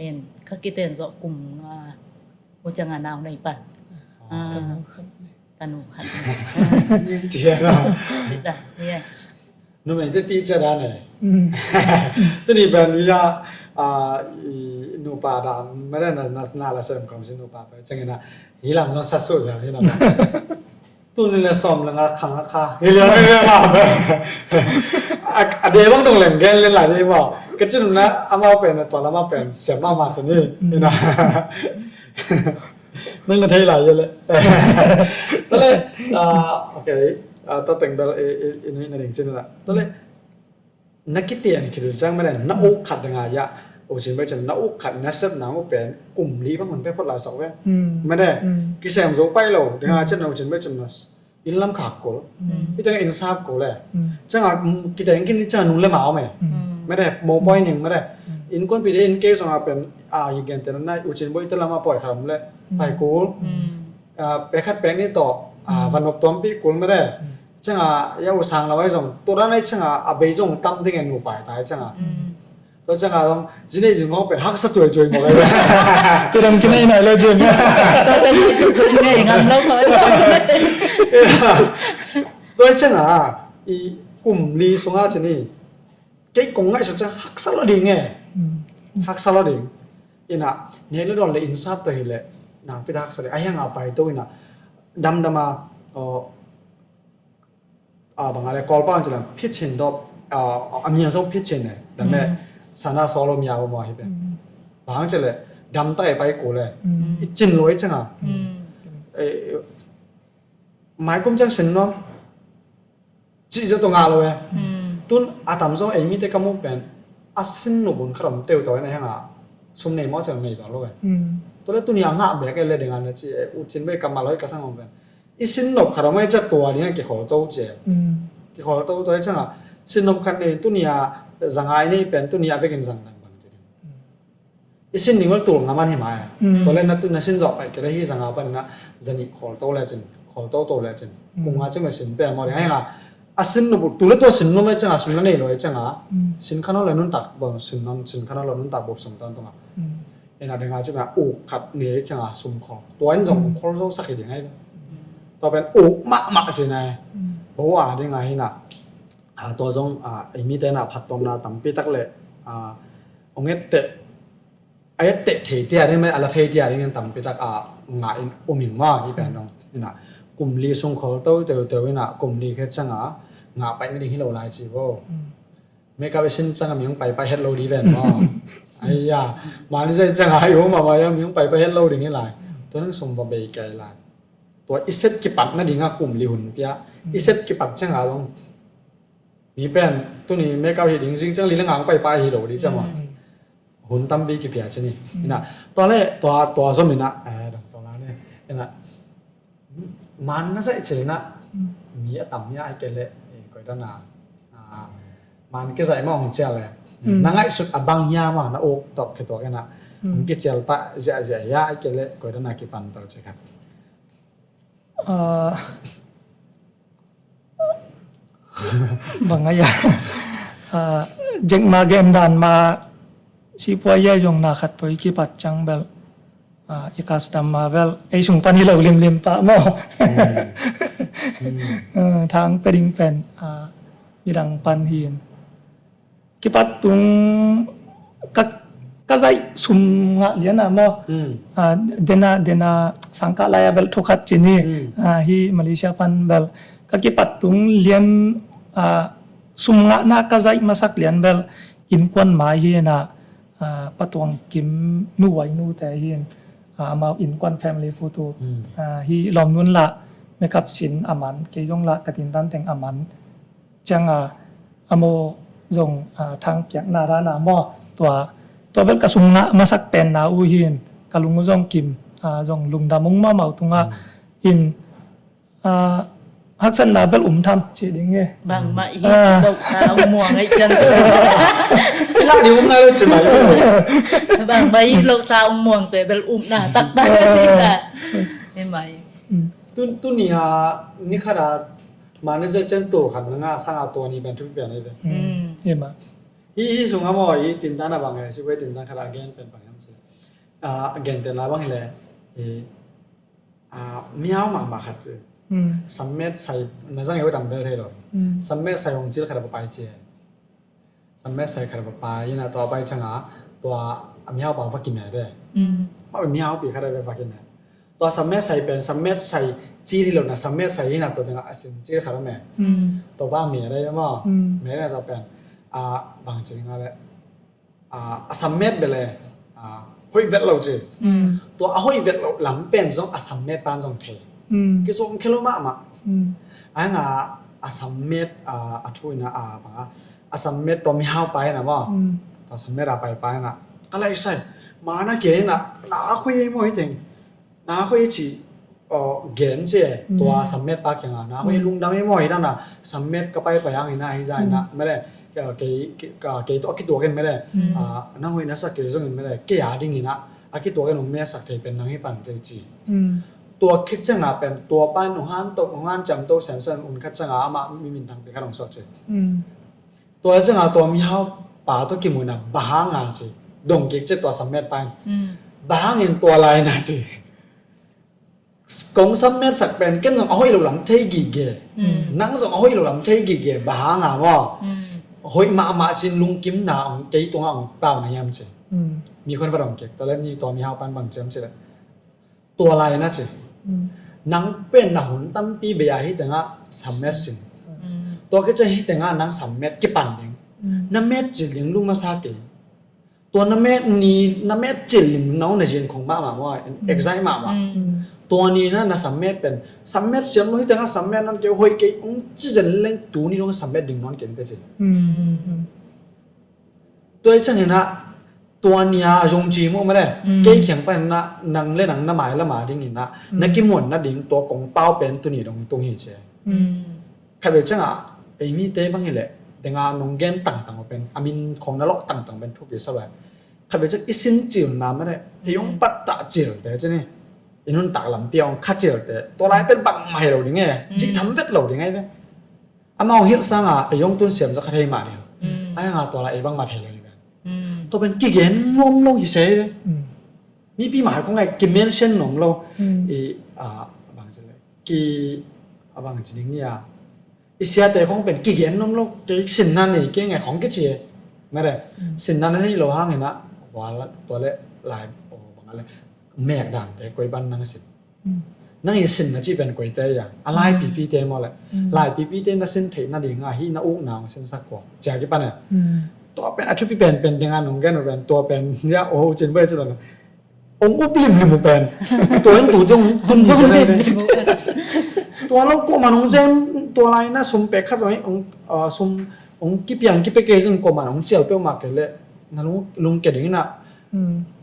In ka kiten zawh kum nga uh cianga nau nei pan. Ah. Tanu khat. Tanu khat. Cia na. Cia na. Numeite ti cia dan e. Tuni ban ni a, ah, i nupa dan mah na, na, na la sem kom si nupa pa ciangina hi lam zong sa su cia hi lam. Tuni le sawm le nga khang a kha hi lian hi lian a. A de bang dong lem gen len lai ni maw. Ka cin na amau pen na tua lama pen siam mama sa ni. Ina. Nang na thei lai ye le. Tua le, ah, ok. Ah, tua teng bel i, i, i nui na ding cin na. Tua le, na kitian khit uh ciang mene, na uk khat dang a ya. U cin bai cin, na uk khat na sep nang uh pen kum li bang hun pe phot lai sok ve. Mene, kisem zo pai lo dang a cin na u cin bai cin na. Inn lam khak kul. Hih teng inn sap kul le. Ciangah kiteng khin ciangah nung le mau me. Mede, mopoi ning mede. Innkuanpihte in kei zongah pen a hi gentehna nai U Cin Boih te lam a poi khat om le pai kul. Pek khat pek nih tawh va nop tuampih kul mede. Ciangah ya U Sang lo ai zong tua dan ai ciangah a bei zong tam ding e, nu pai tai ciangah. Tua ciangah zong zi neih zing khawng pen haksa cuaicuai mawk ai. Tua dang kinei nai lo zing. Tua dang kinei nai lo. Tua ciangah i kum li sungah cin i kei kong ngaihsut ciang haksa lo ding e. Haksa lo ding. Inah nek le dawn le inn sap tawh hi le nakpi tak haksa ding. A hiang a pai to inah damdam a, a bang a le Kawlpau in ci lam phit chin dawp, a mian zong phit chin e. Dam e sana solo mia bo maw hi pen. Bang ci le dam ta e pai ko le i cin lo i ciangah maikum ciang sin nuam. Cih zia tua ngah lo e. Tun a tam zong ei mite ka muh pen a sin nop un khat om teutau in a hiangah sum nei maw ciang nei tuan lo e. Tua le tuni a ngah bek e le ding a na ci e, U Cin Boih ka mal hoi ka sang om pen i sin nop khat om e cia tua ding a kikhol to ci e. Kikhol to tua e ciangah sin nop khat nei tuni a zanga i nei pen tuni a vekin zang dang bang ci ding. I sin ning ol tul nga man hi mai. Tua le na tu na sin zawh pai kele hi zanga pan na zanih khol to le cin, khol to to le cin. Kum nga cin le sin pe maw ding a hiangah a sin nop tu le tua sin nop le ciangah sum na nei lo e ciangah sin khan ol le nuntak bang sin nop sin khan ol le nuntak bop sum tan tunga. Ena ding a cin a uk khat nei e ciangah sum khol. Tua in zong khol zo sak hi ding ai. Tua pen uk mahmah sin ai. Bo a ding a hi na. Tua zong ei mite na phattuamna tampi tak le ong etteh a etteh thei tia ding mah a la thei tia ding in tampi tak a ngah in um ing maw hi pen dong. Ina kum li sung khol to teuteu ina kum li khe ciangah ngah paih nading hi lo lai ci vo. Makeup i sin ciangah mi hong paipai het lo di ven maw. Aiya, mani zai ciangah i hong mahmah mi hong paipai het lo ding hi lai. Tua nang sum va bei kai lai. Tua i set kipat nadingah kum li hun pia. I set kipat ciangah dong mi pen tuni makeup hi ding zing ciang li le ngang paipai hi lo di ciang maw. Hun tampi kipia ci ni. Ina tua le tua tua zom ina dang tua la ne. Ina man na zaih cil ina mi a tam hia ai ke le koi dana man ke zaih ma ong cia le na ngaihsut a bang hia ma na uk tok ke tok ina ong ke cial pa zia zia hia ai ke le koi dana kipan tau ci khat. Bang a ia Jack ma gen dan ma sipuai ia zong na khat poi kipat cang bel i custom ma bel ei sung pan hi lo limlim pah maw. Thang pe ding pen midang pan hin kipat tung ka ka zaih sum ngah lian a maw. Dena dena sangkah lai a bel thokhat ci ni. Hi Malaysia pan bel ka kipat tung lian sum ngahna ka zaih masak lian bel innkuan mai hi na. Patuang kim nu wai nu te hi amau innkuan family pu tu hi lawm nun lah makeup sin a man kei zong lah ka tintan teng a man. Cianga a maw zong thang piakna dana maw tua tua bel ka sung ngah masak penna uh hin ka lung uh zong kim zong lungdam ung mahmah uh tungah in haksatna bel um tham ci ding e. Bangmah hi lohsa ung muang ai ciang. Lah ding um nai lo ci mai. Bangmah hi lohsa ung muang te bel umna taktak ci ta. Hi mai. Tun tun ni ha ni khat a manager cen tur khat na nga sang a tua ni pen thupi pian ai ve. Hi ma. Hi hi sung a maw hi tintan a bang e si wei tintan khat a gen pen bang yam si. A gen ten la bang hi le hi a miau mahmah khat ci. Sammet sai na zang e wei tam bel thei lo. Sammet sai hong cil khat a va pai ci. Sammet sai khat va pai ina tua pai canga tua a miau pa va kime de. Ma miau pi khat a va kime. Tua sammet sai pen sammet sai ci hi lo na sammet sai ina tua tengah a sin ci khat a me. Tua pa me de ma me na tua pen a bang ci nga le a sammet bele hoih vet lo ci. Tua a hoih vet lo lam pen zong a sammet pan zong thei. Kisawm khelo mahmah. A nga a sammet a thu ina a banga a sammet tua mihau pai na maw. Tua sammet a pai pai na ka lai sai mana ke na na a khoi mo hi teng na a khoi ci. Gen ci, tua sammet pa kiangah na hoih lungdam ei maw, hi dana sammet ka paipai hangin ah hi zah inah mele kei tawh a kituak in mele, nang hoih na sak kei zongin mele kei a dingin ah a kituak in hong metsak thei pen nang hi pan tei ci. Tua khit ciangah pen tua pa in hong han to, hong han ciamto semsem un khat ciangah amah mi minthang pi khat hong suak ci. Tua ciangah tua mihau pa tawh kimu inah bang hanga ci, dong kik ci tua sammet pa in. Bang hangin tua lai na ci, kong sammet sak pen ken zong a hoih lo lam thei gige, nang zong a hoih lo lam thei gige, bang hanga maw? Hoih mahmah cin lungkimna hong kei tungah hong pau na hiam ci. Mi khon va dong kik, tua le ni tua mihau pan bang ciam ci le tua lai na ci, nang pen na hun tampi bei a hi tengah sammet sin. Tua kei ciang hi tengah nang sammet kipan ding, na met cil ding lum a sa kei. Tua na met ni, na met cil lim nau na zin khong mahmah maw, excite mahmah. Tua ni na na sammet pen sammet siam lo hi tengah sammet nawn kei, hoih kei hong ci zen leng tuni dong sammet ding nawn kei te ci. Tua hi ciangin ah tua ni a zong ci mu mah le kei kiang pan na nang le nang na mai lama dingin ah na kimuan na ding tua kong pau pen tuni dong tung hi ci. Khatvei ciangah ei mite bang hileh denga nong gen tangtang uh pen a min khong na lawh tangtang pen thupi sa lai. Khatvei ciang i sin cilna mah le ei hong pattah cilte ci ni, i nuntak lampi a hong kha cilte tua lai pen bangmah hi lo ding e, cih tham vet lo ding ai ve. Amah hong hilh sanga ei hong tun siam zaw kha thei mah ding. Ai hanga tua lai ei bangmah thei lo hi ve. Tua pen kigen nuam lo hi se hi ve. Mipi mah khong ai kimention nuam lo. I a bang ci le ki a bang ci ding ni a i siate khong pen kigen nuam lo, kei sinna nei kei ngai khong kici e. Mare sinna na nei lo hangin ah tua le lai bang a le mek dante koi ban nang sin. Nang i sinna cih pen koite ia a laipipite maw le laipipite na sin theih nadinga hih na ukna hong sinsak kua cia kipan e. Tua pen a thupi penpen dinga nong gen uh pen tua pen ia o cin bai ci lo na ong up limlim uh pen tua in tu dong tun hi cia pen tua lo kuaman ong zem tua lai na sum pek khat zong ong sum ong kipiang kipia kei zong kuaman ong cial peuhmah kei le na lungkia ding inah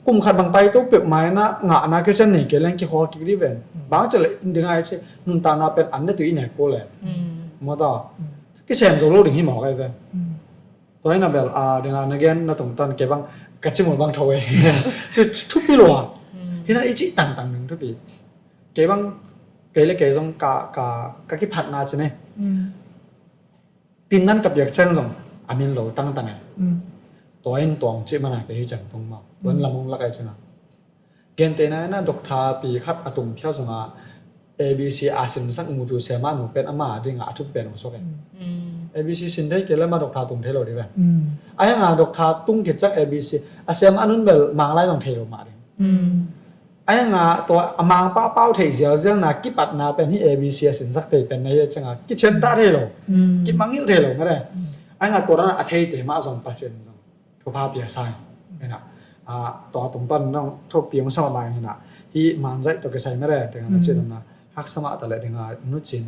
kum khat bang pai to peuhmah inah ngahna kician nei kei leng kikhawl kik dih ven. Bang ci le dinga i ci nuntakna pen an ne tu i nek ko le maw ta kisem zo lo ding hi mawk ai ven. Tua hi na bel a dinga na gen na tungtawn kei bang ka ci mul bang tho e. Ci thupi lua hi na i cih tangtang ding thupi. Kei bang kei le kei zong ka ka ka kiphatna ci ne. Tin nan ka piak ciang zong a min lo tangtang e. Tua in tuang cih mana kei hi ciang tung mau tuan lam hong lak ai cianga. Gentehna ina doctor pi khat a tung phial zonga A B C a sinsak mu tu siama nu pen ama dinga a thupi pen hong suak e. A B C sin thei kei le ma doctor tung thei lo di ve. Ai hanga doctor tung khit ciang A B C a siama nun bel mang lai zong thei lo mah ding. Ai hanga tua a mang pahpau thei zialzialna kipatna pen hi A B C a sinsak thei pen na hi cianga kician ta thei lo. Kimangngilh thei lo mare. Ai hanga tua dana a theite mah zong Pasian zong thupha pia sai. Ina a tua tungtawn nong thupi hong sa mahmah ina hi manzaih tua kisai mare. Tengah na cin na haksa mah ta le dinga nucin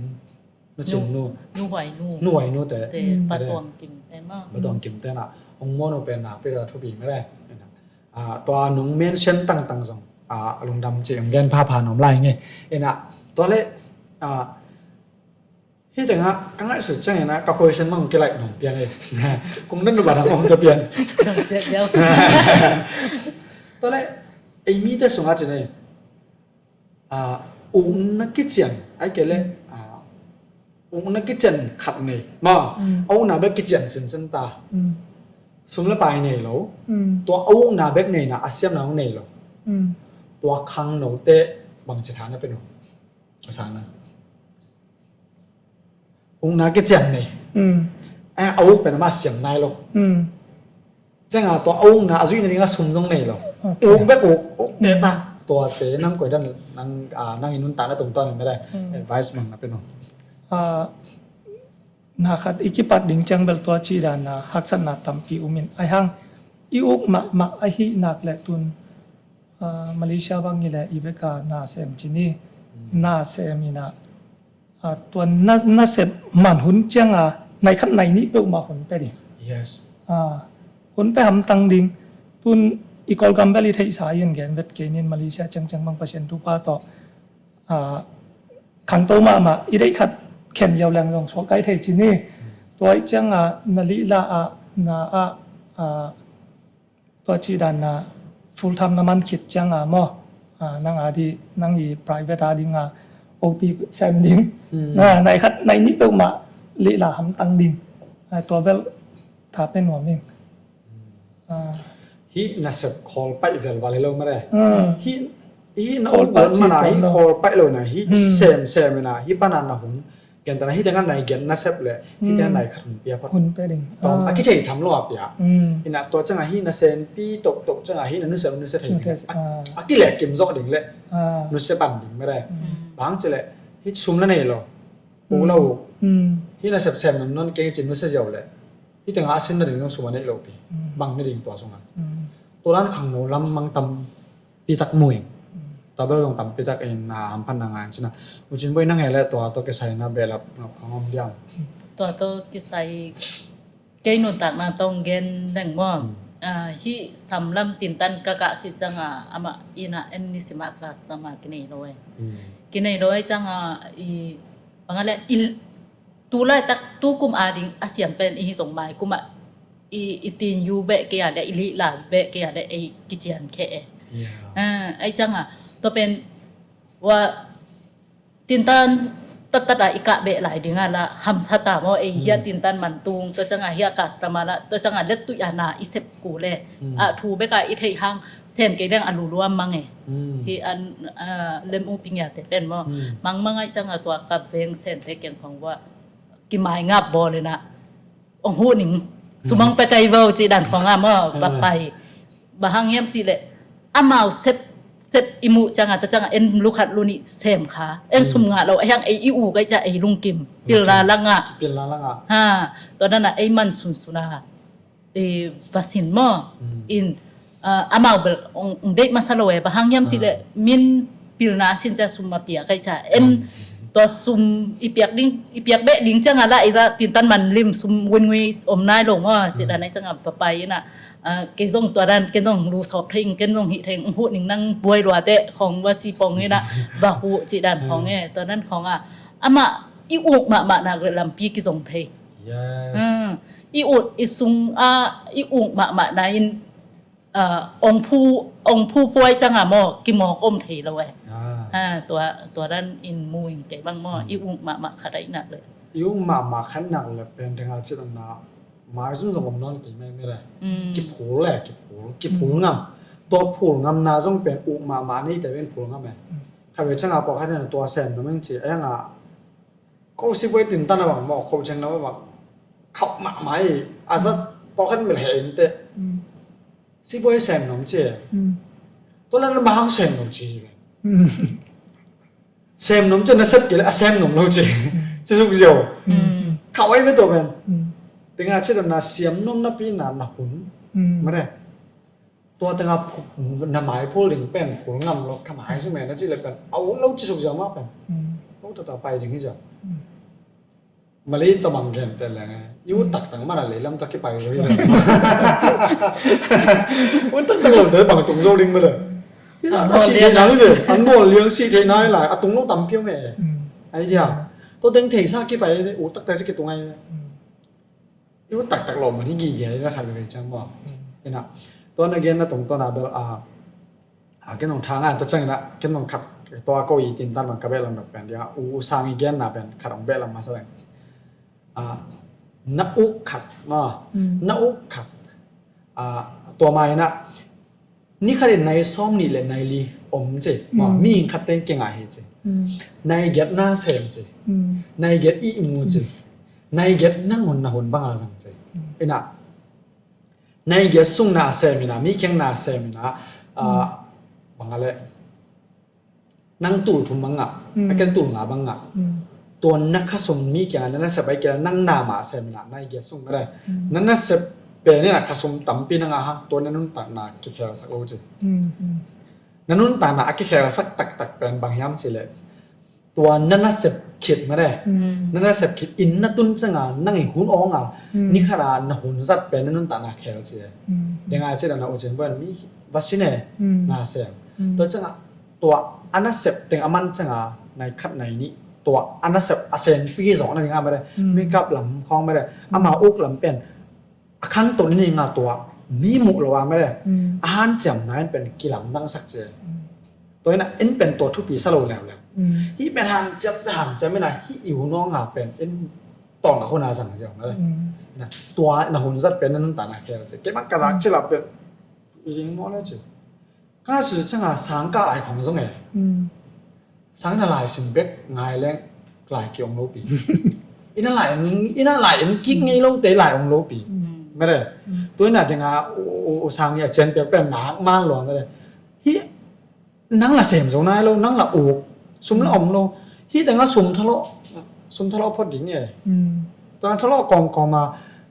nucin nu nuhuai nu nuhuai nu te te patuang kim te ma patuang kim te na hong muan uh pen nakpi ta thupi mare. Ina a tua nong mention tangtang zong a lungdam ci hong gen phapha nuam lai nge. Ina tua le a hi tengah ka ngaihsut ciang ina ka question mang kilaih nong pian e. Kung nan nu ba dang om sa pian. Tua le ei mite sungah ci nei a ukna kician ai kei le a ukna kician khat nei ma a ukna bek kician sinsen ta. Sum le pai nei lo tua a ukna bek neina a siamna hong nei lo tua khangnote bangci thana pe no a sana ukna kician nei a uk pen ama siam nai lo. Cianga tua a ukna a zuihna dinga sum zong nei lo. Uk bek uk uk te ta tuate nang koidan nang a nang i nuntakna tungtawn in mele advice mang na pe no. Na khat i kipat ding ciang bel tua ci dan na haksatna tampi um in ai hang i uk mahmah ahi nak le tun Malaysia bang i le i beka na sem ci ni na sem ina tua na sem man hun cianga nai khat nai nih peuhmah hun pe ding. Hun pe hamtang ding tun i Kawlgam bel i theihsa i en gen vet kei nin Malaysia ciangciang bang Pasian thupha tawh a, khangto mahmah, i deih khat khen ziau leng zong suak kai thei ci ni. Tua ih cianga na lihla ah, na ah, a, tua ci dan na full time na man khit cianga maw, a, nang a di, nang i private a dinga O T sem ding. Na, nai khat nai nih peuhmah lihla hamtang ding. A, tua bel tha pe nuam ing. A. Hih nasep khawl paih velval hi lo mare. Hih, hih na uk man mana hih khawl paih lo ina, hih sem sem ina, hih pana na hun. Gentana hih tengah nai giat nasep le hih tengah nai khat hun pia phot. Hun pia ding. Tawm a kithei tham lo a pia. Ina tua cianga hih na senpi toktok cianga hih na nusia nusia thei ding. A kileh kim zawh ding le nusia ban ding mare. Bang ci le hih sum la nei lo. Pu lo. Hih nasep sem nam non keng ci nusia ziau le. Hih tengah a sin nading zong sum a neih lopi. Bang nading tua sungah. Tua dan khangno lam mang tampi tak mu ing. Tua bel zong tampi tak in a hamphatna ngai in cina. U Cin Bawi nang he le tua tawh kisai na behlap nop khang om diam. Tua tawh kisai kei nuntakna tawh gen leng maw. A, hih sam lam tintan ka kah khit cianga amah ina en nisimah customer kinei lo e. Kinei lo e cianga i bang a le i tu laitak tu kum ading a siam pen i hi zong mai kumah i, i tin yu beh kei a le i lihla beh kei a le ei kician khe e. A, ei cianga tua pen wa tintan tattat a i kah beh lai dinga la hamsa ta maw ei hia tintan man tung tua cianga hia customer la tua cianga let tuih a na i sep ku le a thu beka i theih hang sem kei leng a luluam mang e. Hi an, a, lem u ping ya te pen maw. Mang mang ei cianga tua ka veng sem te keng khong wa kimai ngap bawl ina ong huh ning sumang pe kai vo ci dan khong a maw va pai. Bang hang hiam ci le amau sep sep i muh cianga ta cianga en lu khat lu nih sem kha en sum ngah lo a hiang ei i u kai cia ei lungkim pilna langa. Pilna langa. Ha, tua dana ei man sunsuna. E, va sin maw. In, a, amau bel ong, ong deih masa lo e, bang hang hiam ci le min pilna sin cia sum a piak kai cia en tua sum i piak ding, i piak beh ding cianga la i la tintan man lim sum win ngui om nai lo maw ci dan ai cianga va pai ina. A, kei zong tua dan ken zong lu sawp thei ing ken zong hih thei ing huh ning nang buai lua te khong va ci pong ina va huh ci dan khong e tua dan khong a amah i uk mahmah nak le lampi kizong thei. Yes. I ut i sung a i uk mahmah na in, a, ong phu, ong phu puai cianga maw kimawk om thei lo e. A, tua, tua dan in mu ing kei bang maw i uk mahmah khat a i nak le. I uk mahmah khat nak le pen denga cit na mai zum zong om non kei mai mai le. Kiphul le kiphul kiphul ngam. Tua phul ngam na zong pen uk mahmah nei te pen phul ngam e. Kha ve cianga pawh khat na tua sem na meng ci a yanga Ko sibuai tintan a bang maw ko ceng na bang khauh mahmah hi. A zat pawlkhat mel he in teh sibuai sem nom ci. Tua lana mahang sem nom ci hi. Sem nom ci na sep kei le a sem nom lo ci. Ci suk ziau. Khauh ai ve tua pen. Tenga ci na siam nom na pi na na hun. Mare. Tua tengah na mai phul ding pen phul ngam lo ka mai si men a ci le pen au lo ci suk ziau mah pen. Lo tata pai ding hi ziau. Malay tawh bang gen te leng e i ut taktak mana leilam tawh kipai zo hi. Ut taktak lo te bang tung zo ding mah le. An bawl liang si thei nai lai a tung lo tam piau me. Ai dia. Tua teng theisa kipai ut taktak si kitung ai. I ut taktak lo man hi gige na khat veve ciang maw. Ina tua na gen na tungtawn a bel a, a ken nong thang a tua ciang ina ken nong khat tua ko i tintan bang ka beh lam dok pen dia u u sang i gen na pen khat ong beh lam masa leng. A, na uk khat maw. Na uk khat. A, tua ma ina Ni khat in nai sawm nih le nai li om ci. Mi khat teng kengah hi ci. Nai giat na sem ci. Nai giat ihmu ci. Nai giat na ngun na hun banga zang ci. Ina nai giat sung na sem ina mi keng na sem ina, a, banga le nang tul thum bang ngah, a ken tul nga bang ngah. Tua na khasum mi kiangah na nasep ai kiangah nang na mah sem ina nai giat sung mare. Na nasep pen ina khasum tampi na ngah hang tua na nuntak na kikhelsak lo ci. Na nuntak na a kikhelsak taktak pen bang hiam ci le tua na nasep khit mare. Na nasep khit in na tun canga nang i hun awnga ni khat a na hun zat pen na nuntak na khel ci. Denga ci na na u cin buan mi va sine na sem. Tua canga tua a nasep teng a man cianga nai khat nai nih tua a nasep a senpi zawh nadinga mede, makeup lam khawng mede, ama uk lam pen a khangto nadinga tua mi muh lo a mede, a hanciamna in pen kilamdangsak ci. Tua ina in pen tua thupi sa lo leuleu. Hih pen hanciam te hanciam ina hih i u nawnga pen in tawng a huna zang ziau mede. Ina tua na hun zat pen na nuntakna khel ci. Kei bang ka zak ci la pen i ding maw le ci. Ka su cianga sangkah lai khong zong e. Sang na lai sim bek ngai leng lai ki ong lo pi. Ina lai ina lai en kik ngei lo te lai ong lo pi. Mede. Tua ina dinga u sang ya cian pek pen nak mang lo mede. Hi nang la sem zo nai lo, nang la uk, sum la om lo. Hi dinga sum thalo sum thalo phot ding e. Tua thalo kong kong ma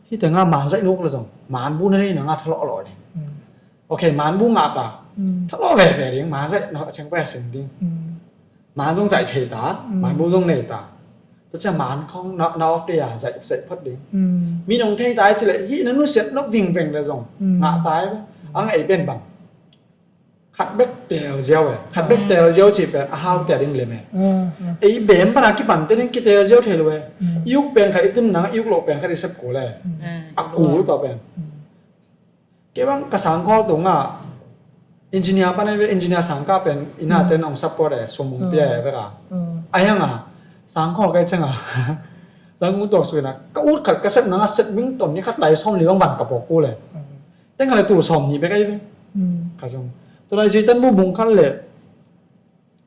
hi dinga man zai nuk la zong man bu na nei nanga thalo lo ding. Ok, man bu ngah ta. Thalo veve ding, man zai na cheng pa sing ding. Man zong zai thei ta, man bu zong nei ta. Tua cia man khong na off day a zai zai phot ding. Mi nong thei ta ci le hi na nu siat nok ding veng le zong ngah ta e. Ang ei pen bang khat bek tel ziau e, khat bek tel ziau ci pen a hau tia ding lem e. Ei bem pana kipan te ding kitel ziau thei lo e. I uk pen khat i tun nang i uk lo pen khat i sep kul e. A kul tawh pen. Kei bang ka sangkhawl tunga engineer pan ai ve, engineer sangkah pen ina ten ong support e, sum ong pia e veka. Ai hanga sangkhawl kai chenga sangkhawl tuak suina ka ut khat ka sep nanga sep ming ton ni khat tai som li bang van ka pok kul e. Teng khat le tul som ni bek ai ve. Ka sum tu lai si tan bu bung khat le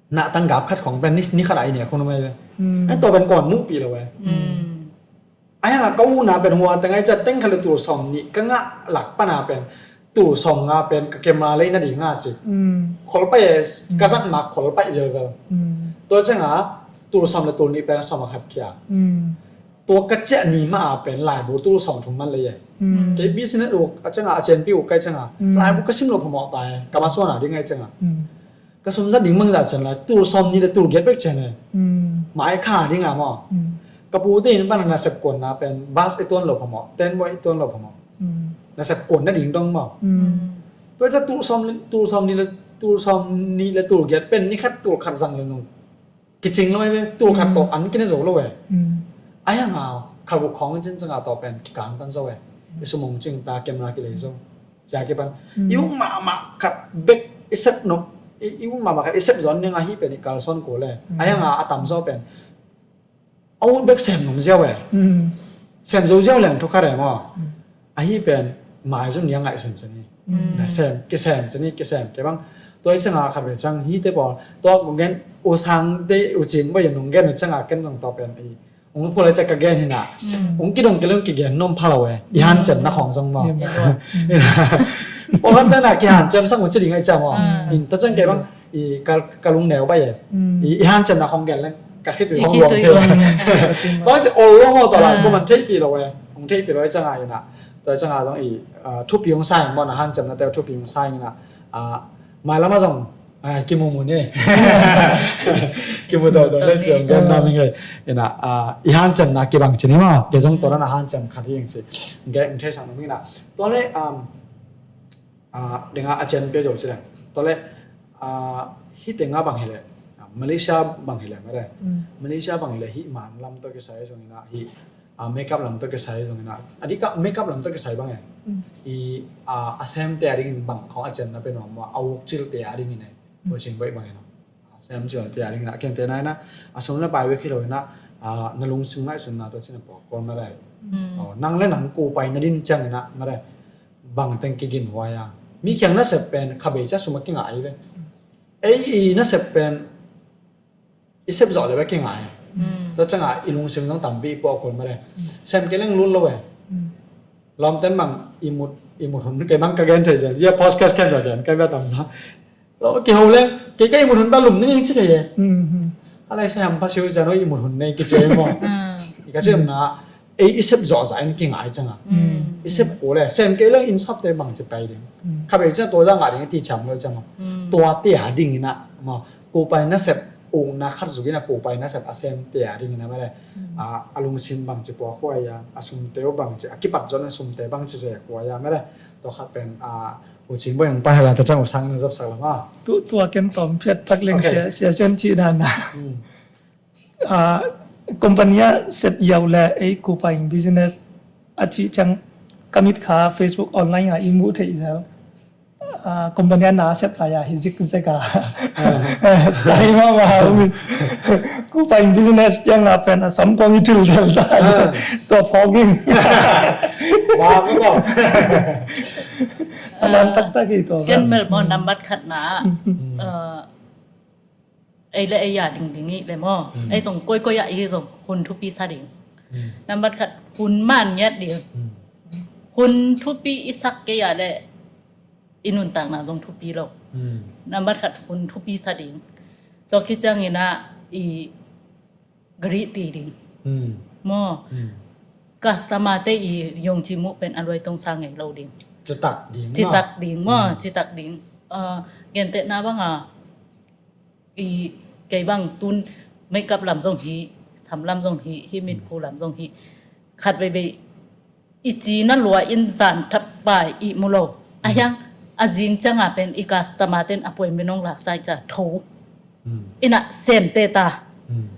na tang gap khat khong pen ni khat ai ne khong mai ve. Ai to pen kon mu pi lo ve. Ai hanga ka u na pen hua teng ai cha teng khat le tul som ni ka ngah lak pana pen tul som nga pen ka camera lei na di nga ci. Khol pai e ka zat ma khol pai vel vel. To chenga tul som le tul ni pen som a khat kia. Tua ka ciah ni ma a pen laibu tul som thum man lei e. Kei business uk a chenga a cianpi uk kai chenga laibu ka sim lo phamawh ta e ka ma suana ding ai chenga. Ka sum zat ding mang zat cen lai tul som ni le tul giat bek cen e. Mai kha ding a maw. Ka pu te in pana na sep kuan na pen bas i tuan lo phamawh, ten bo i tuan lo phamawh. Na sep kuan na ding dong maw. Tua ca tul som ni le tul som ni le tul giat pen ni khat tul khat zang le nung. Kicing lo e, tul khat tawh an kine zo lo e. Ai hanga kha bu khong cin canga tawh pen kikang tan zo e. I sumong cing ta camera kilei zo. Cia kipan i uk mahmah khat bek i sep nop i uk mahmah khat i sep zon ninga hi pen i kalson ko le. Ai hanga a tam zo pen a ut bek sem nom ziau e. Sem zo ziau leng thu khat e maw. Ahi pen maizum nia ngaihsun cani. Na sem kisem cani kisem ke bang. Tua i canga khat ve cang hi te pawl tua kong gen u sang te u cin bo ya nung gen u canga ken zong tua pen i ung pulai cak ka gen hina. Ung kidong kilung kigen nom pha lo e i hancem na khong zong maw. Pawl han tana kihancem sang u ci ding ai ca maw. In tua cang ke bang i ka lung neu bai e. I hancem na khong gen leng ka khitui khong luang thei. Bang ci ol lo maw tua lai ko man thei pi lo e. Ung thei pi lo e canga ina. Tua canga zong i thupi ung sa ing maw na hancem na teu thupi ung sa ing ina. Mai lama zong kimu mu ni. Kimu tau tau le ciang gen na mi ngai. Ina i hancem na kibang ci ni maw. Ke zong tua na hancem khat hi ing ci. Nge ung thei sang na mi na. Tua le dinga a cian pia zo ci leng. Tua le hi tenga bang hi le Malaysia bang hi le mare. Malaysia bang hi le hi man lam to kisai zong ina hi makeup lam to kisai zong ina. A dika makeup lam to kisai bang e. I a sem te a dingin bang khong a cian na pe nuam a uk cil te a dingin e. Ko cing bai bang ina. A sem cil te a dingin a ken te na ina. A sum le pai bek hi lo ina. Na lungsim ngaihsun na to cin a pok ko mare. Nang le nang ko pai na din ciang ina mare. Bang teng kigin huai a mi khiang nasep pen khabei ca suma kingai ve. Ei i nasep pen i sep zawh le ve kingai. Tua canga i lungsim zong tampi i puak kun mare. Sem ke leng lut lo ve. Lawmten bang i mut i mut hun kei bang ka gen thei zel zia podcast ken ka gen kai ve tam sa. Lo kiho leng kei ka i mut hun ta lum ning ci thei e. Halai sa ham pa siu zia no i mut hun nei kice mo. I ka cem na ei i sep zawh zah in kingai canga. I sep ko le sem kei leng in sap te bang ci pai ding. Kha bei canga tua zah ngah ding ti cham lo canga. Tua te a ding ina mo ko pai na sep ung na khat zuk ina ko pai na sep a sem te a ding ina mare. A lungsim bang ci pua khuai a a sum te bang ci a kipat zon a sum te bang ci ze khuai a mare. Tua khat pen a U Cing Bawi hong pai hala ta ciang U Sang in zopsak lo ma. Tu, tua ken tawm phiat tak leng. Okay. Sia, Sia Sian cih dan na. Hmm. Ah, company a sep yau le ei Kupaing business a cih ciang ka mit kha Facebook online a i muh theih zel. Ah, company a na sep lai a hi zikzek a. Ah. Sai mama umi. Kupaing business ciang a pen a sam kong i thil del ta. Ah. Tua phawk ing. Wow, wow. A man taktak hi tua. Ken mel maw, nambat khat na. Hmm. Ah, ei le ei a dingding i le maw. Hmm. Ei zong koikoi a i zong hun thupi sa ding. Hmm. Nambat khat hun man ngiat ding. Hmm. Hun thupi i sak kei a le i nuntakna zong thupi lo. Hmm. Nambat khat hun thupi sa ding. Tua khit ciangin a i gari ti ding. Hmm. Maw. Hmm. Customer te i yong ci muh pen a luai tong sa ngei lo ding. Citak ding. Citak ding maw. Hmm. Citak ding. Ah, gentehna banga i kei bang tun makeup lam zong hi, sam lam zong hi, hi mitkhu lam zong hi. Khat veivei i ci na lua in zan thapai i mu lo. A hiang a zing cianga pen i customer ten appointment hong laksa i ca tho. Hmm. Ina semte ta. Hmm.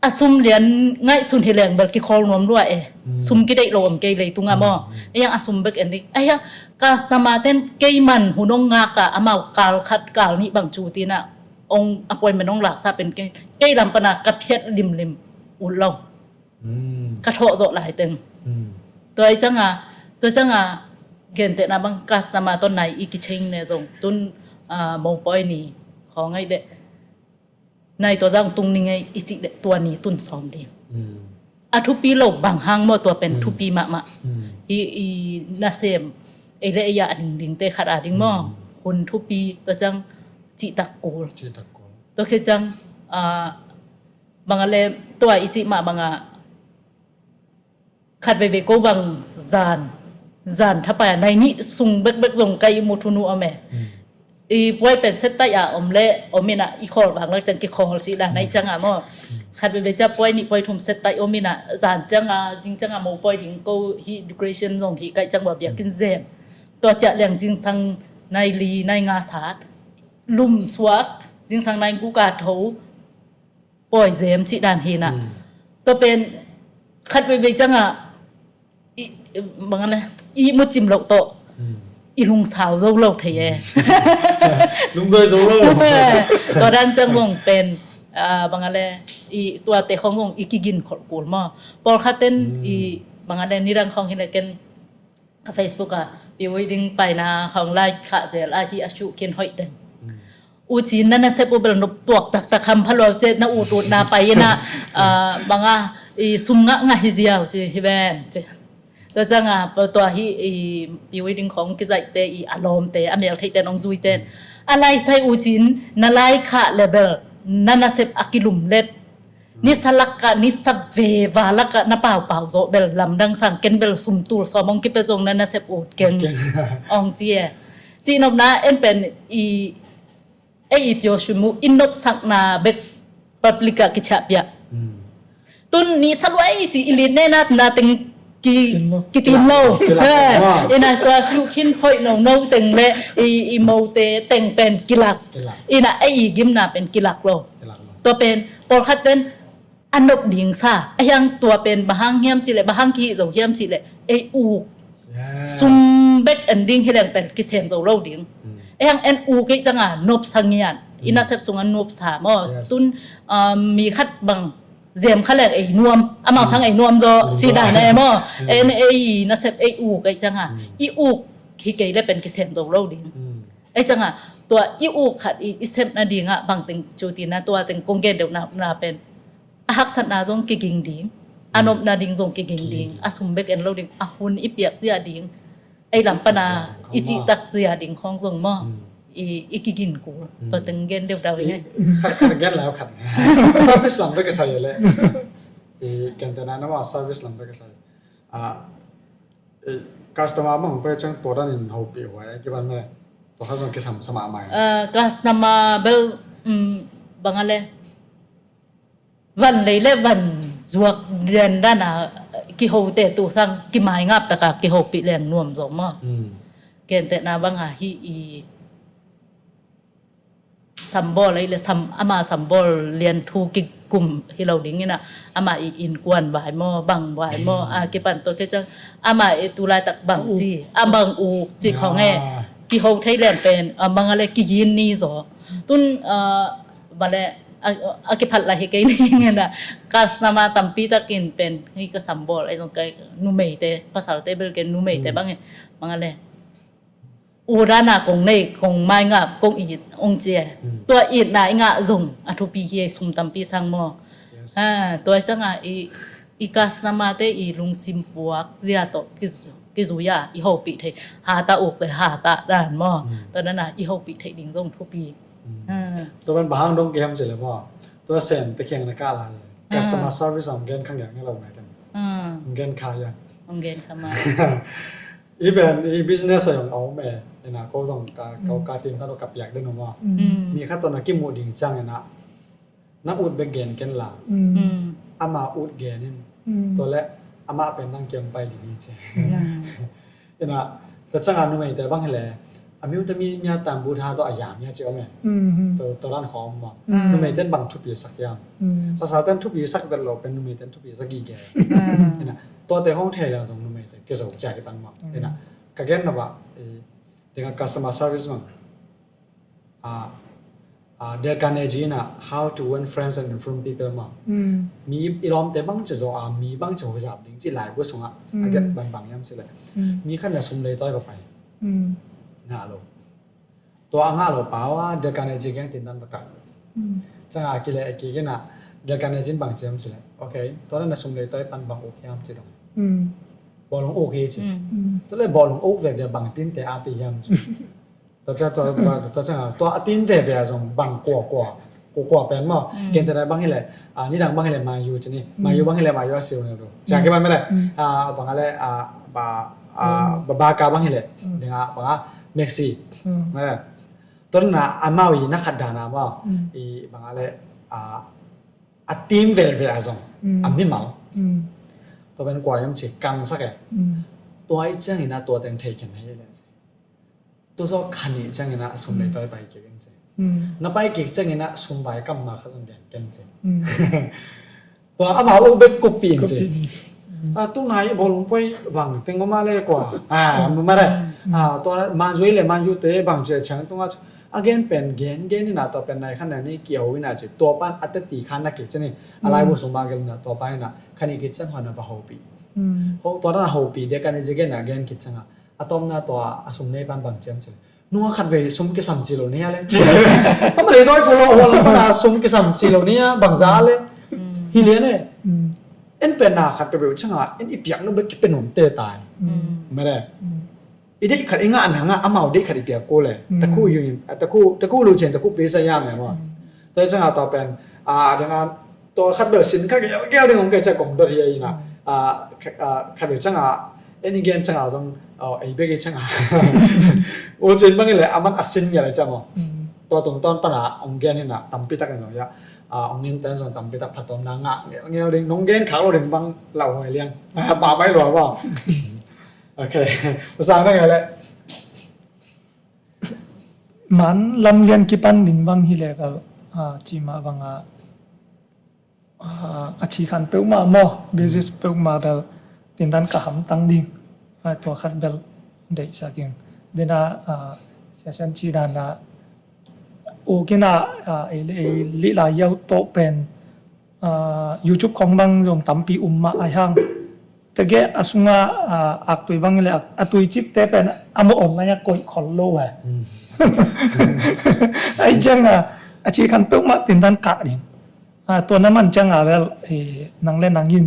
A sum lian ngaihsun hi leng bel kikhawl nuam lua e. Hmm. Sum kideih lo om kei leitunga maw. Hmm, hmm. A hiang a sum bek en ding. A hiang customer ten kei man hun hong ngaka amau kal khat kal nih bang cu tina hong appointment hong laksa pen kei, kei lam pana ka phiat limlim ut lo. Hmm. Ka thawh zawh lai teng. Hmm. Tua i canga, tua canga gentehna bang customer tawh nai i kicheng ne zong tun, ah, mopawi ni khawng ai deh. Nai tua zang tung ni ngei i cih deh tua ni tun sawm ding. Hmm. A thupi lo bang hang maw tua pen, hmm, thupi mahmah. Hmm. I, i nasem ei le ei a dingding te khat a ding maw. Hmm. Hun thupi tua cang cihtak kul. Cihtak kul. Tua khit cang, ah, bang a le tua i cih mah bang a khat veivei ko bang zan, zan thapai a nai nih sung bekbek zong kai i mu thunu om e. Hmm. I puai pen set taih a om le om ina i khawl vang lak ciang kikhawl cih dan nai ciang a maw. Hmm. Khat veivei cia puai nih puai thum set taih om ina zan ciang a zing ciang a mopawi ding ko hi decoration zong hi kai ciang bua biakinn zem. Tua ciah liang zingsang nai li nai nga sat lum suak zingsang nai guk a tho. Pawi zem cih dan hi na. Hmm. Tua pen khat veivei ciangah i, i, bang a le, i mucim loh tawh. Hmm. I lungsau zo lo thei e. Lungduai zo lo. Tua dan ciang zong pen, ah, bang a le, i tuate khawng zong i kigin kholh kul maw. Pawlkhat ten, hmm, i bang a le nidang khawng hi le ken ka Facebook ah pre-wedding paina khawng lai khah zel a hi a shuh khin hoih teng. Mm. U Cin na nasep uh bel nop tuak taktak ham pha lua ce na ut ut na pai ina, ah, bang a i sum ngah ngah hi ziau ci hi ven ci. Tua ciang a tua hi i pre-wedding khawng kizaihte i a lawmte a mel theihte nong zuite. A lai sai U Cin na lai khah le bel na nasep a kilum let. Nisa lakah, nisa veva lakah na paupau zawh bel lamdang sang ken bel sumtul sawm hong kipia zong na nasep ut keng. Keng. Hong ci e. Cihnopna en pen i, ei i pio sum uh i nopsakna bek public ah kichiahpiah. Hmm. Tun nisa luai ci i lit nena na teng ki, kitin lo. Kitin lo. Kilak lo. He. Kilak lo. Ina tua shuh khin hoih no no teng le i, i mote teng pen kilak. Kilak. Ina ei i gimna pen kilak lo. Kilak lo. Tua pen pawlkhat pen a nop ding sa, a hiang tua pen bang hang hiam cih leh, bang hang kihi zo hiam cih leh, ei uk. Yes. Sum bek en ding hi leng pen kisem zo lo ding. Mm. A hiang en uk ei canga nopsa ngiat. I nasep sungah nopsa maw. Yes. Tun, um, mi khat bang zem kha leng ei nuam, amau sang ei nuam zaw, cih dan e maw. Mm. En ei nasep ei uk ei canga. Mm. I uk hi kei leh pen kisem zo lo ding. Mm. Ei canga, tua i uk khat i, i sep nadingah bangteng cutina tua teng kong gen deuh na, na pen. A haksatna zong kiging ding, a nopna ding zong kiging ding, a sum bek en lo ding, a hun i piak zia ding, ei lam pana i cihtak zia ding khawng zong maw, i, i kigin kul, tua teng gen deuh dau i ngei. Khat, khat gen lai khat. Service lam bek kisai le. I gentehna na maw service lam bek kisai. Ah, eh, customer mah hong pai ciang tua dan in hopih huai a kiban mah le. Tua kha zong kisam sa mahmah. Eh, customer bel, mm, bang a le. Van lei le van zuak lian dan a kihote tu sang kimaingap taka kihopih leng nuam zong maw. Mm. Gentehna banga hih i sambawl ei le sam, ama sambawl lian thu kikum hi lo ding ina, ama i innkuan vai maw, bang vai maw, a kipan tawh kei ciang ama i tu laitak bang ci, a bang uk ci khawng e, kiho thei lian pen a bang a le kigin ni zaw. Tun a bale a kiphat lai hi kei ni ina, customer tampi takin pen hi ka sambawl ei zong kai numeite, pasalte bel ken numeite bang e, bang a le u dana kong nei, kong mai ngap, kong it, ong cia. Tua itna i ngah zong a thupi hi, sum tampi sang maw. Tua i canga i, i customer te i lungsim puak zia tawh kizu-, kizuia i hopih thei, hata ukte hata dan maw. Tua dana i hopih thei ding zong thupi. Tua ban bahang dong kiam sile maw. Tua sem te kiang na kah lai. Customer service ong gen khang yang ni lo ngai kan. Ong gen kha yang. Ong gen kha ma. Iben i business a yong a om e, ina ko zong ka, ko ka tin ta lo ka piak den om a. Mi khat tawh na kimu ding ciang ina, na ut bek gen ken la. Ama ut gen in. Tua le ama pen nang kiam pai ding hi ci. Ina, tua cianga numeite bang hi le, a miu te mi mia tam bu tha tawh a yam hia ci om e. Tua, tua dan khawng om a. Numeite bang thupi sak hiam. Pasal ten thupi sak vet lo pen numeite thupi sak gige. Ina, tuate hong thei la zong numeite kizo cia kipan mah. Ina, ka gen na ba, i, dinga customer service mang. A, a, Dale Carnegie ina How to Win Friends and Influence People mah. Mi i lawmte bang ci zaw a, mi bang ci huzap ding ci lai bu sungah. A get bang bang yam ci le. Mi khat na sum lei toi va pai. Ngah lo. Tua a ngah lo pau a Dale Carnegie geng tindan va kak. Canga kile a kik ina Dale Carnegie bang ci yam ci le. Ok, tua na sum lei toi pan bang uk hiam ci dong. Bawlung uk hi ci. Tua le bawlung uk veve bang tinte a pi hiam ci. Tua cia tua, tua, tua cia tua a tin veve a zong bang kua kua, kua kua pen maw. Gentehna bang hi le, a, nidang bang hi le mayu ci ni. Mayu bang hi le mayu a siu ni lo. Cia ki bang me le, a, bang a le, a, ba, a, ba, Barca bang hi le. Dinga bang a Messi. Tua na amau i na khat dana maw. I bang a le, a, a team veve a zong a mimal. Tua pen kua yam ci kangsak e. Tua i ciangin a tua teng thei khen hei le. Tua zaw kha nih ciangin a sum lei toi pai kik in ci. Na pai kik ciangin a sum vai kam ma kha zong gen ken ci. Tua ama uk bek kup pi in ci. A tu nai bawlung poi bang teng mama le kua. A mama le. A tua manzui le manzui te bang ci ciang tunga a gen pen gen gen in a tua pen nai khan na ni kiau in a ci. Tua pan a te ti khan na kik ciangin a lai bu sum ma gen in a tua pan in a kha nih kik ciang hon a va hopi. Ho tua na hopi de kan i ci gen a gen kik ciang a. A tawmna tua a sum nei pan bang ciam ci le. Nunga khat vei sum kisam ci lo nia le. A ma lei doi ko lo hol na sum kisam ci lo nia bang za le. Hi lian e. En pen na khat peuh peuh cianga en i piak nu bek kipen om te tai. Mare. I dei khat i ngah na ngah amau dei khat i piak ko le. Taku yu in, taku, taku lu cen taku pesa yang le mo. Tua cianga tua pen a dang a Tua khat bel sin kha gel gel ding hong kei cia kong dot hi a ina. A, kha-, a, khat bel cianga, en i gen cianga zong, a, ei bek i cianga. U cin bang i le, a man a sin gel i ciang o. Tua tung tawn pana hong gen hina, tampi tak in zong ia. A, hong in ten zong tampi tak phatom na ngah, ngel ngel ding, nong gen khak lo ding bang lau hoi liang. A, pa bai lua bang. Ok. Usang na ngai le. Man lam lian kipan ding bang hi le kal, a, ci mah bang a, a, a ci khan peuhmah maw, basis peuhmah bel, tindan ka hamtang ding, a, tua khat bel, deihsak ing. Dena, a, session ci dan a, u kina, a, ei, ei, lih lai yau toh pen, a, YouTube khong bang zong tampi um mah ai hang. Tege a sunga, a, aktui bang le a, a tui cipte pen a mo online a koih khol lo e. Ai ciang a, a ci khan peuhmah tindan kah ding. A, tua na man ciang a bel, e, nang le nang in,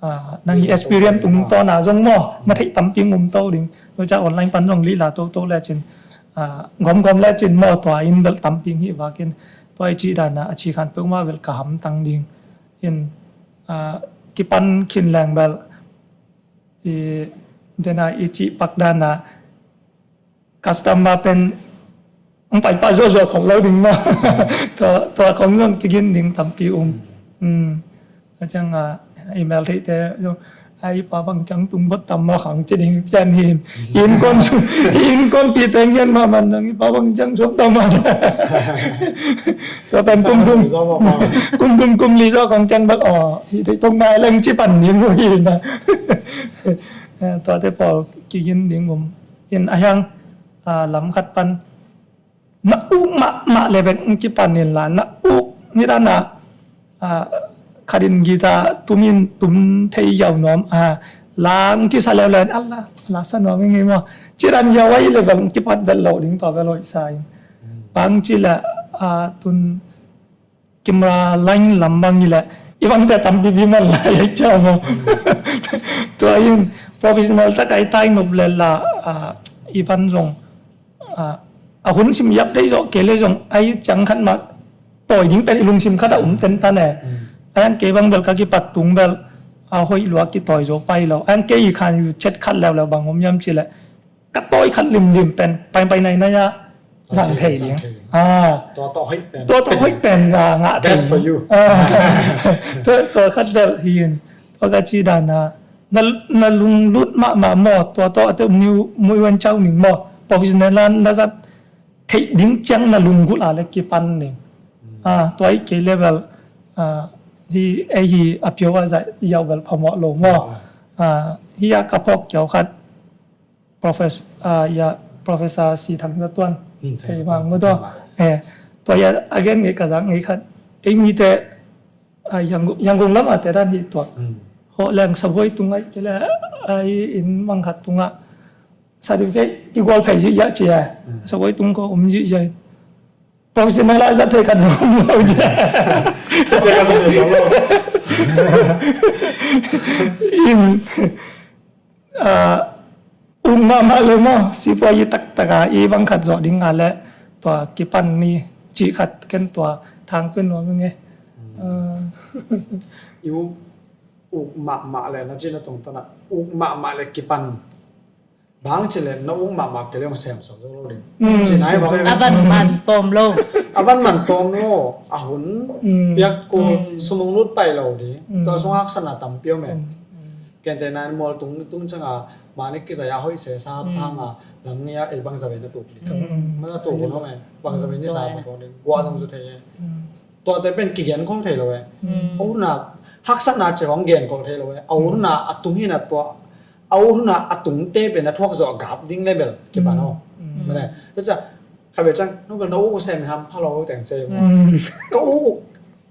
a, nang i experience tung to na zong maw, na theih tampi ngum to ding. Tua ciang online pan zong lih la to to le cin, a, gom gom le cin maw tua in bel tampi hi vakin. Tua i ci dan a, a ci khan peuhmah bel ka hamtang ding. In, a, kipan khin leng bel, i, dena i cih pak dan a, customer pen, ang pai pa zuazua khol lo ding na. Tua, tua khong zong kigin ding tampi um. Hmm. A ciang a, email theih te, zong, Ai, pa bang ciang tung bot tam ma khang ci ding pian hin. Innkuan su-, innkuanpihte ngian mahmah nang, i pa bang ciang suak tam ma. Tua pen kum thum, kum thum kum li zaw khang ciang bel aw, hi dei tung nai leng ci pan ding uh hi na. Eh, tuate pawl kigin ding um. In a hiang, ah, lam khat pan na uk mahmah le bek hong kipan inla, na uk nidana, ah, khatin guitar tumin tum thei yau nuam, ah, la hong kisa leuleu in, a la, la sa nuam ing ei maw. Cidan yau ahi le bel hong kipat vet lo ding tua bel hoih sa in. Bang ci le, ah, tun camera line lam bang hi le, i bangte tampipi man lai lek cia maw. Tua in professional tak ai tai nop le la, ah, i ban zong, ah, a hun sim yap dei zawh kei le zong ai ciang khat mah tawi ding pen i lungsim khat a um tentan e. Ai ang kei bang bel ka kipat tung bel a hoih lua kitawi zo pai lo. Ai ang kei i khan yu chet khat leuleu bang om yam ci le ka tawi khat limlim pen pai pai nai nai a zang thei ding. Ah. Tua tawh hoih pen. Tua tawh hoih pen, ah, ngah thei ding. Best for you. Ah. Tua, tua khat bel hi in. Tua ka ci dan a. Na, na lunglut mahmah maw, tua tawh a te um ni uh, mui wan cau ning maw. Professional a na zat theih ding ciang na lunggulh a le kipan ning. Ah, tua i kei le bel, ah, hi, ei hi a pio a zai yau bel phamawh lo maw. Ah, hi a ka phawk kiau khat. Profes-, ah, ya, Professor Si Thang Za Tuan. Hmm, thei mang mu to. Eh, tua ya, again, ngei ka zak ngei khat. Ei mite, ah, Yangon, Yangon lam a te dan hi tuak. Hmm. Ho leng Sabuai tung ai, kele, ai in mang khat tung a. Certificate, ki gol phei zi ya ci ya. Hmm. Sabuai tung ko um zi ya. Professional a zat thei khat zong lo cia. Zat thei khat zong lo. In, ah, uk mahmah le maw, sipuai i taktak a, i bang khat zawh ding a le, tua kipan ni, cih khat ken tua thang pin nuam ing e. Hmm. Ah. I uk, uk mahmah le, na cih na tungtawn a, uk mahmah le kipan. Bang ci le na uk mahmah kei le hong sem suak zo lo ding. Mm. Ci nai bang a van man tawm lo. A van man tawm lo. A hun piak kul sum hong lut pai lo ding. Tua sung haksatna tampi om e. Kente nai mual tung tung ciang a mani kizai a hoih se sa phang a lam ngia ei bang za ve na tuk ding. Na tuk hun om e. Bang za ve ni sa phang ding. Gua zong zu thei e. Tuate pen kigen khol thei lo e. Mm. A utna haksatna ci hong gen khol thei lo e. A utna a tung hi na tua. A utna a tungte pen a thuak zawh gap ding level kipan aw. Mm. Mane. Tua cia, kha ve cang, nung pen na uk sem ham pha lo teng ce. Mm. Ka uk,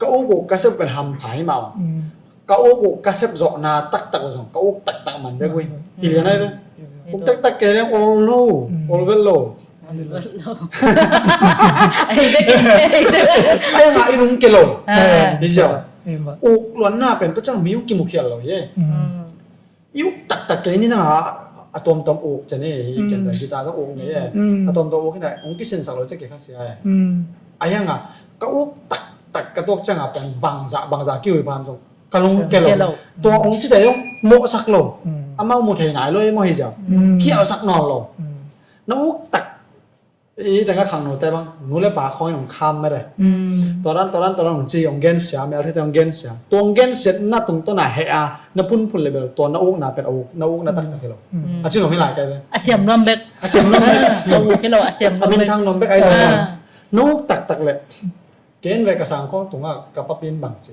ka uk uk ka sep pen ham pha hi ma. Mm. Ka uk uk ka sep zawhna taktak zong, ka uk taktak man bek ui. Mm. Hi lian ai ve. Mm. Uk taktak kei leng ol lo, ol vel lo. Ai, nga i nung ke lo. Ah. Hi sia. Uk luanna pen tua ciang mi uk kimukhial lo ye. Mm. I uk taktak kei ni na a tuamtuam uk cian e hi ken tua guitar ka uk ngei e. Mm. A tuamtuam uk hi na ong kisinsak lo cian kei kha sia e. Mm. A hiang a ka uk taktak ka tuak ciang a pen bangza, bangza kiu i ban zong ka lung ke lo. Ke lo. Tua ong ci te zong mawhsak lo. Mm. Amau mu thei nai lo e maw hi sia. Mm. Khialsak nawn lo. Mm. Na uk tak I tengah khangnote bang nu le pa khawng in hong kham mede. Tua dan tua dan tua dan hong ci, hong gensia, mel thite hong gensia. Tua hong gensia na tungtawn a heh a na phunphun le bel tua na ukna pen a uk, na ukna taktak hi lo. A ci nuam hi lai kai ve. A siam nuam bek. A siam nuam bek. A uk hi lo, a siam nuam bek. A minthang nuam bek a hi zong. Na uk taktak le ken ve ka sang khawng tungah ka papi in bang ci.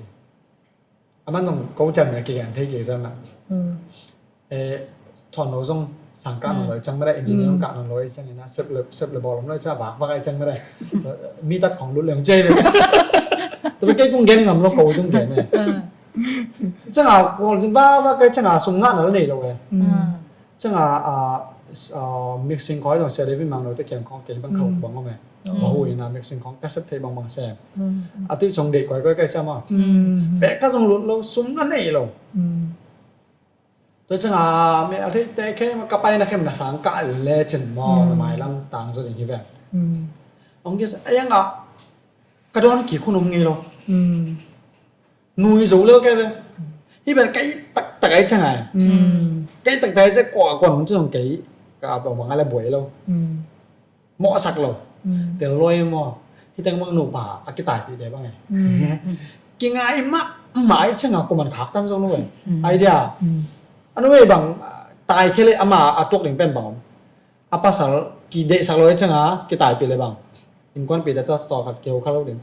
Aman nong ko cem ne kigen thei kei zan na. Eh, thuan lo zong sang kah nong lo i cang mede, engineer nong kah nong lo i cang ina, sep le, sep le bawl om lo i cang, vak vak i cang mede. Mi tat khong lut leng cei le. Tua kei tung gen ngam lo ko tung gen ne. Cang a, ko cang vak vak i cang a, sum ngah na le nei lo e. Cang a, a, a, mixing khoi zong sia David Mang lo te kiang khong kei bang khau bang om e. Ka hu ina mixing khong ka sep thei bang bang sem. A tui chong dei koi koi kai cha ma. Pek ka zong lut lo, sum na nei lo. Tua chang a me a thei te khe ma ka pai na khem na sang ka le chen ma na mai lam tang zo ding hi ve. Ong kis a yang a ka don ki khun om ngei lo. Nui zo lel kai ve. Hi ben kai taktak ai chang ai. Kai taktak ai chang ko a ko nong chang kai ka pa ma nga le boi lo. Mawhsak lo. Tel loi maw. Hi teng bang nupa a kitaipih te bang e. Kingai mah mah ai chang a ko man khak tan zo lo e. Idea. A numei bang, ah, tai khia le ama a tuak ding pen bang om. A pasal kideihsak lo i cianga kitaipih le bang, innkuanpihte tawh tawh khat kiho kha lo ding.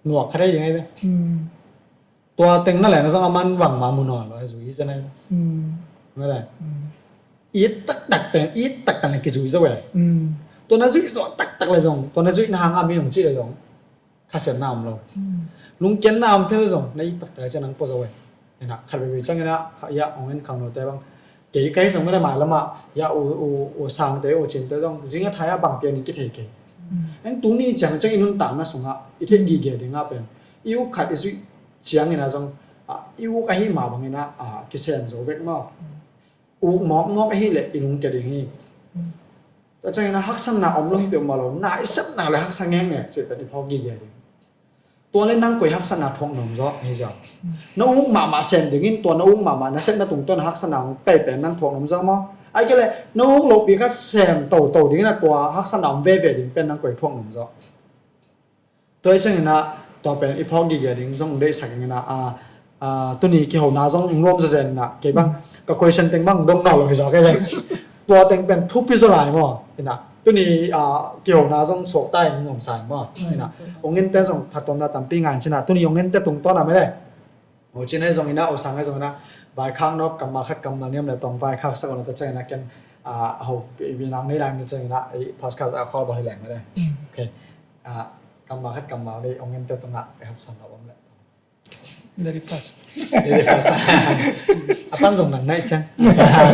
Nuak kha thei ding ahi ve. Tua teng na leng zong a man bangmah mu nawn lo, a zui hi zen ahi. Nga le. It taktak pen, it taktak le kizui zo ve. Tua na zuih zo taktak le zong, tua na zuih na hanga mi hong cih le zong, khasiatna om lo. Lungkiatna om phial le zong, na it taktak ciang nang pua zo ve. Ina, khat veve ciang ina, kha, ya, hong en khangnote bang. Kei kai zong mele mai lama, ya, u, u, u sangte, u cinte zong, zinga thaya bang pian in kithei kei. Eng tuni ciang ciang i nuntakna sunga, i theih gige dinga pen. I uk khat i zuih ciang ina zong, ah, i uk ahi mah bangina, ah, kisem zo bek maw. Uk mawkmawk ahi le i lungkia ding hi. Tua ciangin a haksatna om lo hi peuhmah lo, na i sepna le haksa ngengngek cih pen i phawk gige ding. Tua le nang koi haksatna thuak nuam zaw hi ziau. Na uk mahmah sem dingin tua na uk mahmah na sepna tungtawn haksatna hong pei pen nang thuak nuam zaw maw? Ai kei le na uk lohpi khat sem toto dingin a tua haksatna om veve ding pen nang koi thuak nuam zaw. Tua i ciangin ah, tua pen i phawk gige ding zong deihsak ing ina, a, a, tuni kihona zong nuam zazen ina, kei bang, ka question teng bang dong nawn lo hi zaw kei le. Tua teng pen thupi zaw lai maw, ina, tuni, a, kihona zong suakta in nuam sa ing maw, ina, ong ente zong phattuamna tampi ngai in cina, tuni ong ente tungtawn a mele. Ho cin ahi zong ina, ho sang ahi zong ina, vaikhak nawk, kammal khat kammal niam le tong vaikhak sak on ta ciang ina ken, a, ho, i, i nang nei lai ta ciang ina, i podcast a khol ba hi leng mele. Okay. A, kammal khat kammal le ong ente tungah e hapsan lo om le. Very fast. Very fast. A pan zong nang nai chang.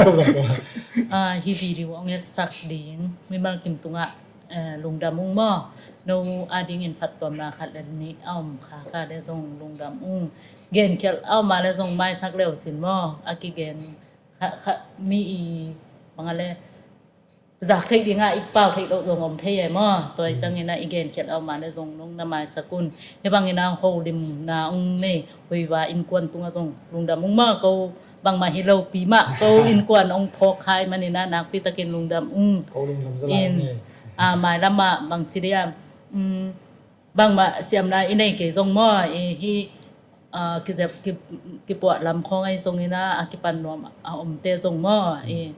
Ko zong ko. A, hi video ong etsak ding mimal kim tungah, eh, lungdam ung maw. No a dingin phattuamna khat le nih a om kha kha le zong lungdam ung. Gen khial a om a le zong maisak leu cin maw. A kigen kha, kha mi i bang a le zak theih dinga i pau theih loh zong om thei e maw. Tua i ciangin a i gen khial a om a le zong nong na maisak un. Hi bangin a holimna ong nei Huiva innkuan tungah zong lungdam ung maw. Ko bangmah hi lopi mah ko innkuan ong phawk khai manin a nakpi takin lungdam ung. Ko lungdam zaw lai ung e. A, mailamah bangci dia, um, bangmah siamna i nei kei zong maw, i hi, a, kizep, ki, kipuah lam khawng ahi zongin a, a kipan nuam a omte zong maw, i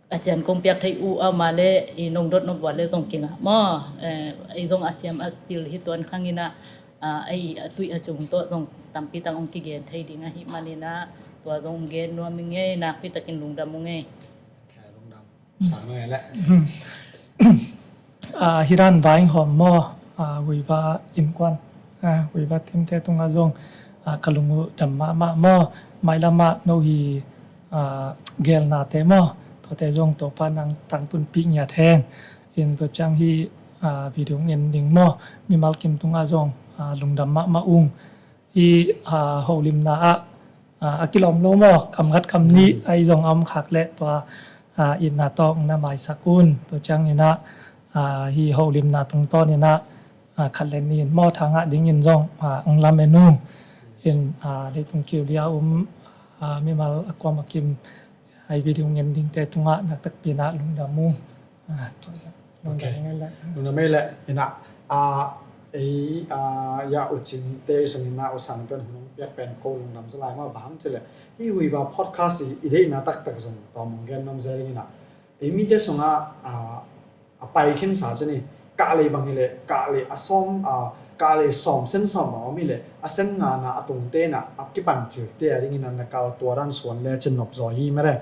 a cian kong piak thei uh a om a le, i nong dot nong buat le zong kingah maw, eh, ei zong a siam a pil hi tuan khang ina, a, ei a tuih a cung tawh zong tampi tang ong kigen thei ding ahi manin a, tua zong gen nuam ing e, nakpi takin lungdam ung e. Lungdam. Sang ngai le. A, hi dan vai hawm maw, a, Huiva innkuan, a, Huiva teamte tungah zong, a, ka lung uh dam mahmah maw, mailamah no hi, a, gelnate maw, tuate zong Topa nang tangtunpih ngiat hen. In tua ciang hi, a, video ngen ding maw, mimal kim tungah zong, a, lungdam mahmah ung. Hi, a, holimna ah, a, a kilawm lo maw, kam khat kam nih ahi zong a om khak leh tua, a, itna tawh na maisak un. Tua ciangin ah, a, hi holimna tungtawn in ah, a, khat le nih in maw tha ngah dingin zong, a, ong lamen ung. In, a, leitung kiu lia um, a, mimal a kuam a kim, a, i video ngen dingte tungah naktakpi in ah lungdam ung. A, tua, tua, okay. Lungdam ei le. Lungdam ei le, ina, a, ei, a, ya u cinte i sangin na u sang pen hun hong piak pen ko lungdam zaw lai maw bang ci le. Hi Huiva podcast i, i deihna taktak zong tawm hong gen nuam zel ing ina. Ei mite sungah, a, a pai khinsa cin hi, kahlei bang hi le, kahlei a sawm, a, kahlei sawm sen sawm bang om hi le, a sen ngana a tungte na, a kipan cilte a dingin a na kal tua dan suan le cin nop zaw hi mele.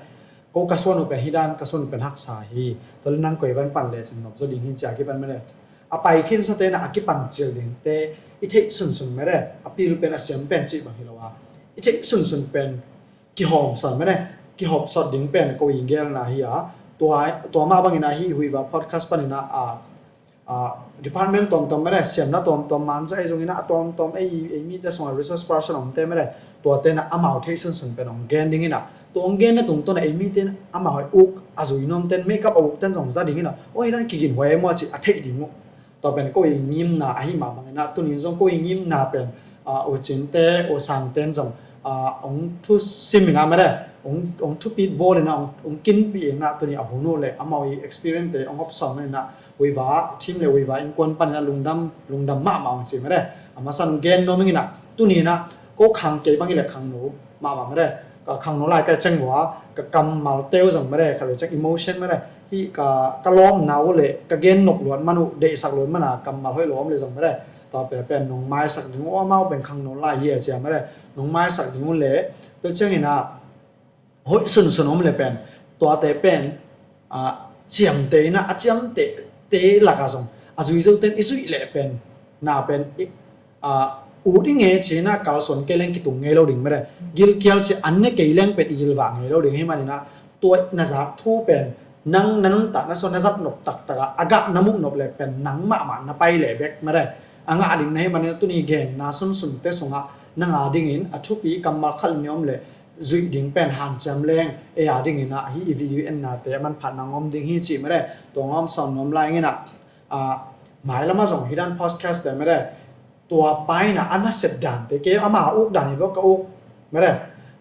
Ko ka suan uh pen hi dan, ka suan uh pen haksa hi. Tua le nang koi ban pan le cin nop zaw ding hi cia kipan mele. A pai khinsa te na a kipan cil dingte, i theih sunsun mele, a pil pen a siam pen cih bang hi lo a. I theih sunsun pen, kihawm sawt mene, kihawp sawt ding pen ko i gelna hi a, tua, tua mah bangin a hi Huiva podcast panin a, a, a, department tuamtuam mene, siamna tuamtuam manza ei zongin a tuamtuam ei, ei mite sungah resource person omte mene, tuate na amau thei sunsun pen hong gen dingin a, tua hong genna tungtawn a ei mite na amau uk a zui nuamten, makeup a ukten zong za dingin a, oi dan kigin huai ei mua ci a theih ding uh. Tua pen ko i ngimna ahi mah bangin ah, tunin zong ko i ngimna pen, ah, u cinte, u sangten zong, ah, hong thusim in ah mede, hong, hong thupit bawl in ah, hong, hong kinpih in ah, tuni a hun uh le amau i experience te hong hopsawn in ah, Huiva team le Huiva innkuan pan in ah lungdam, lungdam mahmah hong ci mede. A masa hong gen nuam ing in ah, tuni in ah ko khang kei bang hi le khangno mahmah mede. ka khangno lai ka ceng vua, ka kammal teu zong mede, khat vei ceng emotion mede, hih ka, ka lawmna uh le ka gen nop luat man uh, deihsak luat man a kammal hoih lo om le zong mede, tua pen pen nong maisak ding uh, amau pen khangno lai hi a cia mede, nong maisak ding uh le, tua ciangin ah hoih sunsun om le pen, tuate pen, ah, ciamtehna, a ciamteh te lakah zong a zui zo ten i zuih leh pen, na pen i, ah, ut i nge cina kalsuan kei leng kitung ngei lo ding mede. Gilkial ci an ne kei leng pen i gilvah ngei lo ding hi maninah, tua na zak thu pen nang na nuntakna sua na zat nop taktakah a gah na muh nop le pen nang mahmah na pai leh bek mede. A ngah ding na hi maninah tuni genna sunsunte sungah nang a dingin a thupi kammal khat ni om le zuih ding pen hanciam leng, ei a dingin ah hih i video ennate a manphatna hong om ding hi cih mede. Tua hong om sawn nuam lai inginah, ah, mailamah zong hih dan podcast te mede, tua paina a nasep dante kei ama uk dan hi vok ka uk mede.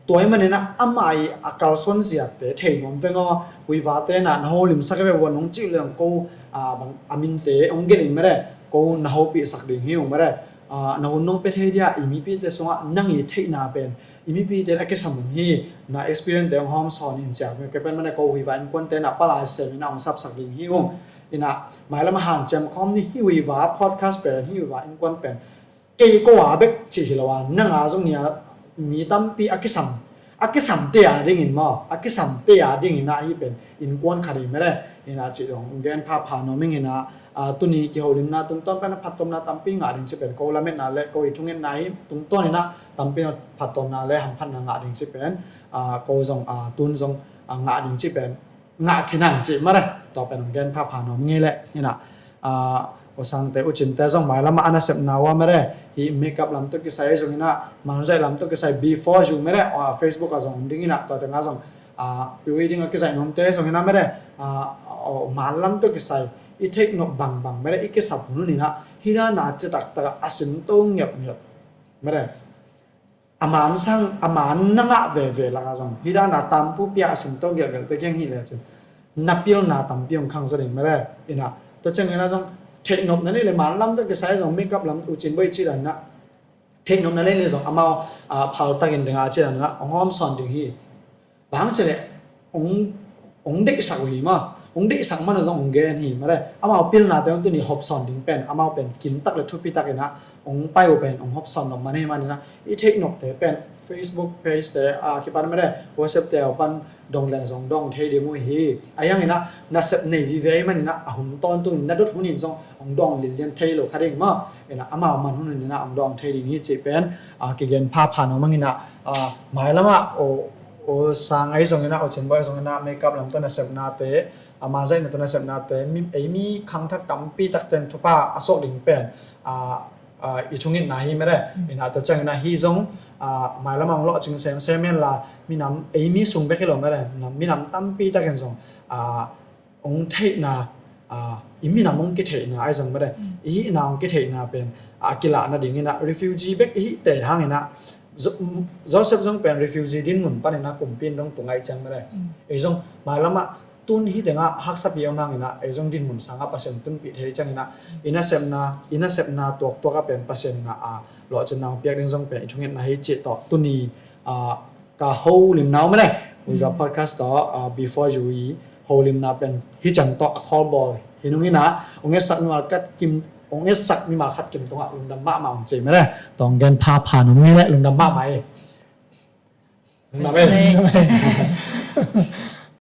Tua hi maninah ama i a kalsuan ziate thei nuam veng aw, huivate na na holimsak ve vua nong cih leng ko, ah, bang a minte hong gelin mede, ko na hopihsak ding hi ung mede. Ah, na hun nong pia thei dia i mipite sungah nang i theihna pen i mipite a kisam hi, na experience te hong hawm sawn in ciak mi ke pen mane ko huiva innkuante na palai sem in a hong sapsak ding hi ung. Ina mailama hanciam khawm ni hi huiva podcast pen hi huiva innkuan pen kei ko a bek cih hi lo a nang a zong nia mi tampi a kisam a kisamte a dingin maw a kisamte a dingin a hi pen innkuan khat hi mede. Ina cih dong gen phapha nuam ing ina, ah, tuni kiholimna tungtawn pen a phattuamna tampi ngah ding ci pen ko lametna le ko i thungetna hi tungtawn ina tampi phattuamna le hamphatna ngah ding ci pen, ah, ko zong, ah, tun zong, ah, ngah ding ci pen ngah khinang ci mare tua pen gen phapha nuam ngei le ina, ah, u sangte u cinte zong mailamah a nasepna ua mare hi makeup lam tawh kisai zong ina manzaih lam tawh kisai before you mare, ah, Facebook ah zong om ding ina tua tengah zong, ah, pre-wedding a kizaih nuamte zong ina mare, ah, oh, man lam tawh kisai i theih nop bangbang mede i kisap hun un ina hi dana citak taka a sinto ngelhngelh mede a man sang a man na ngah veve laka zong hi dana tampu pia a sinto gelhgelhte kiang hi lecin na pilna tampi hong khang za ding mede ina tua ciang ina zong theih nop na nei le man lam tawh kisai zong makeup lam u cin boi ci dan ina theih nop na nei le zong amau, ah, phal takin dinga ci dan ina hong hawm sawn ding hi. Bang ci le hong, hong deihsak uh hi ma hong deihsak mana zong hong gen hi mare amau pilnate hong tuni hop sawn ding pen amau pen kintak le thupi takin ah hong pai uh pen hong hop sawn nop man hi man ina i theih nopte pen Facebook page te, ah, kipan mare WhatsApp te uh pan dong leng zong dong thei ding uh hi. A hiang ina nasep nei vive hi man ina a hun tawntung in na dot hun in zong hong dong lilian thei lo kha ding ma ina amau man hun ina hong dong thei ding hi ci pen, ah, kigen phapha nuam ing ina, ah, mailamah o, o sang ei zong ina o cin boi zong ina makeup lam tawh nasepnate, ah, manzaihna tawh nasepnate mi, ei mi khangthak tampi takten thupha a suak ding pen, ah, ah, i thungetna hi mede ina tua ciang ina hi zong, ah, mailamah hong lawhcing semsem hen la minam ei mi sung bek hi lo mede minam tampi takin zong, ah, hong theihna, ah, i minam hong kitheihna ai zong mede i hihna hong kitheihna pen, ah, kilahna ding ina refugee bek i hihte hang ina Jo-, Joseph zong pen refugee dinmun pan ina kumpi in dong tungaih ciang mede ei zong mailamah tun hi tengah haksapi om hang ina ei zong dinmun sangah Pasian tunpih thei ciang ina i nasepna i nasepna tuaktuak a pen Pasian ina, ah, lawhcinna hong piak ding zong pen i thungetna hi cih tawh tuni, ah, ka holimna uh mane uiga podcast tawh, ah, before you i holimna pen hi ciang tawh a khawlbawl hi nung ina hong etsak mimal khat kim hong etsak mimal khat kim tungah lungdam mahmah hong ci mane tawng gen phapha nung ngi le lungdam mahmah hi. Lungdam hi.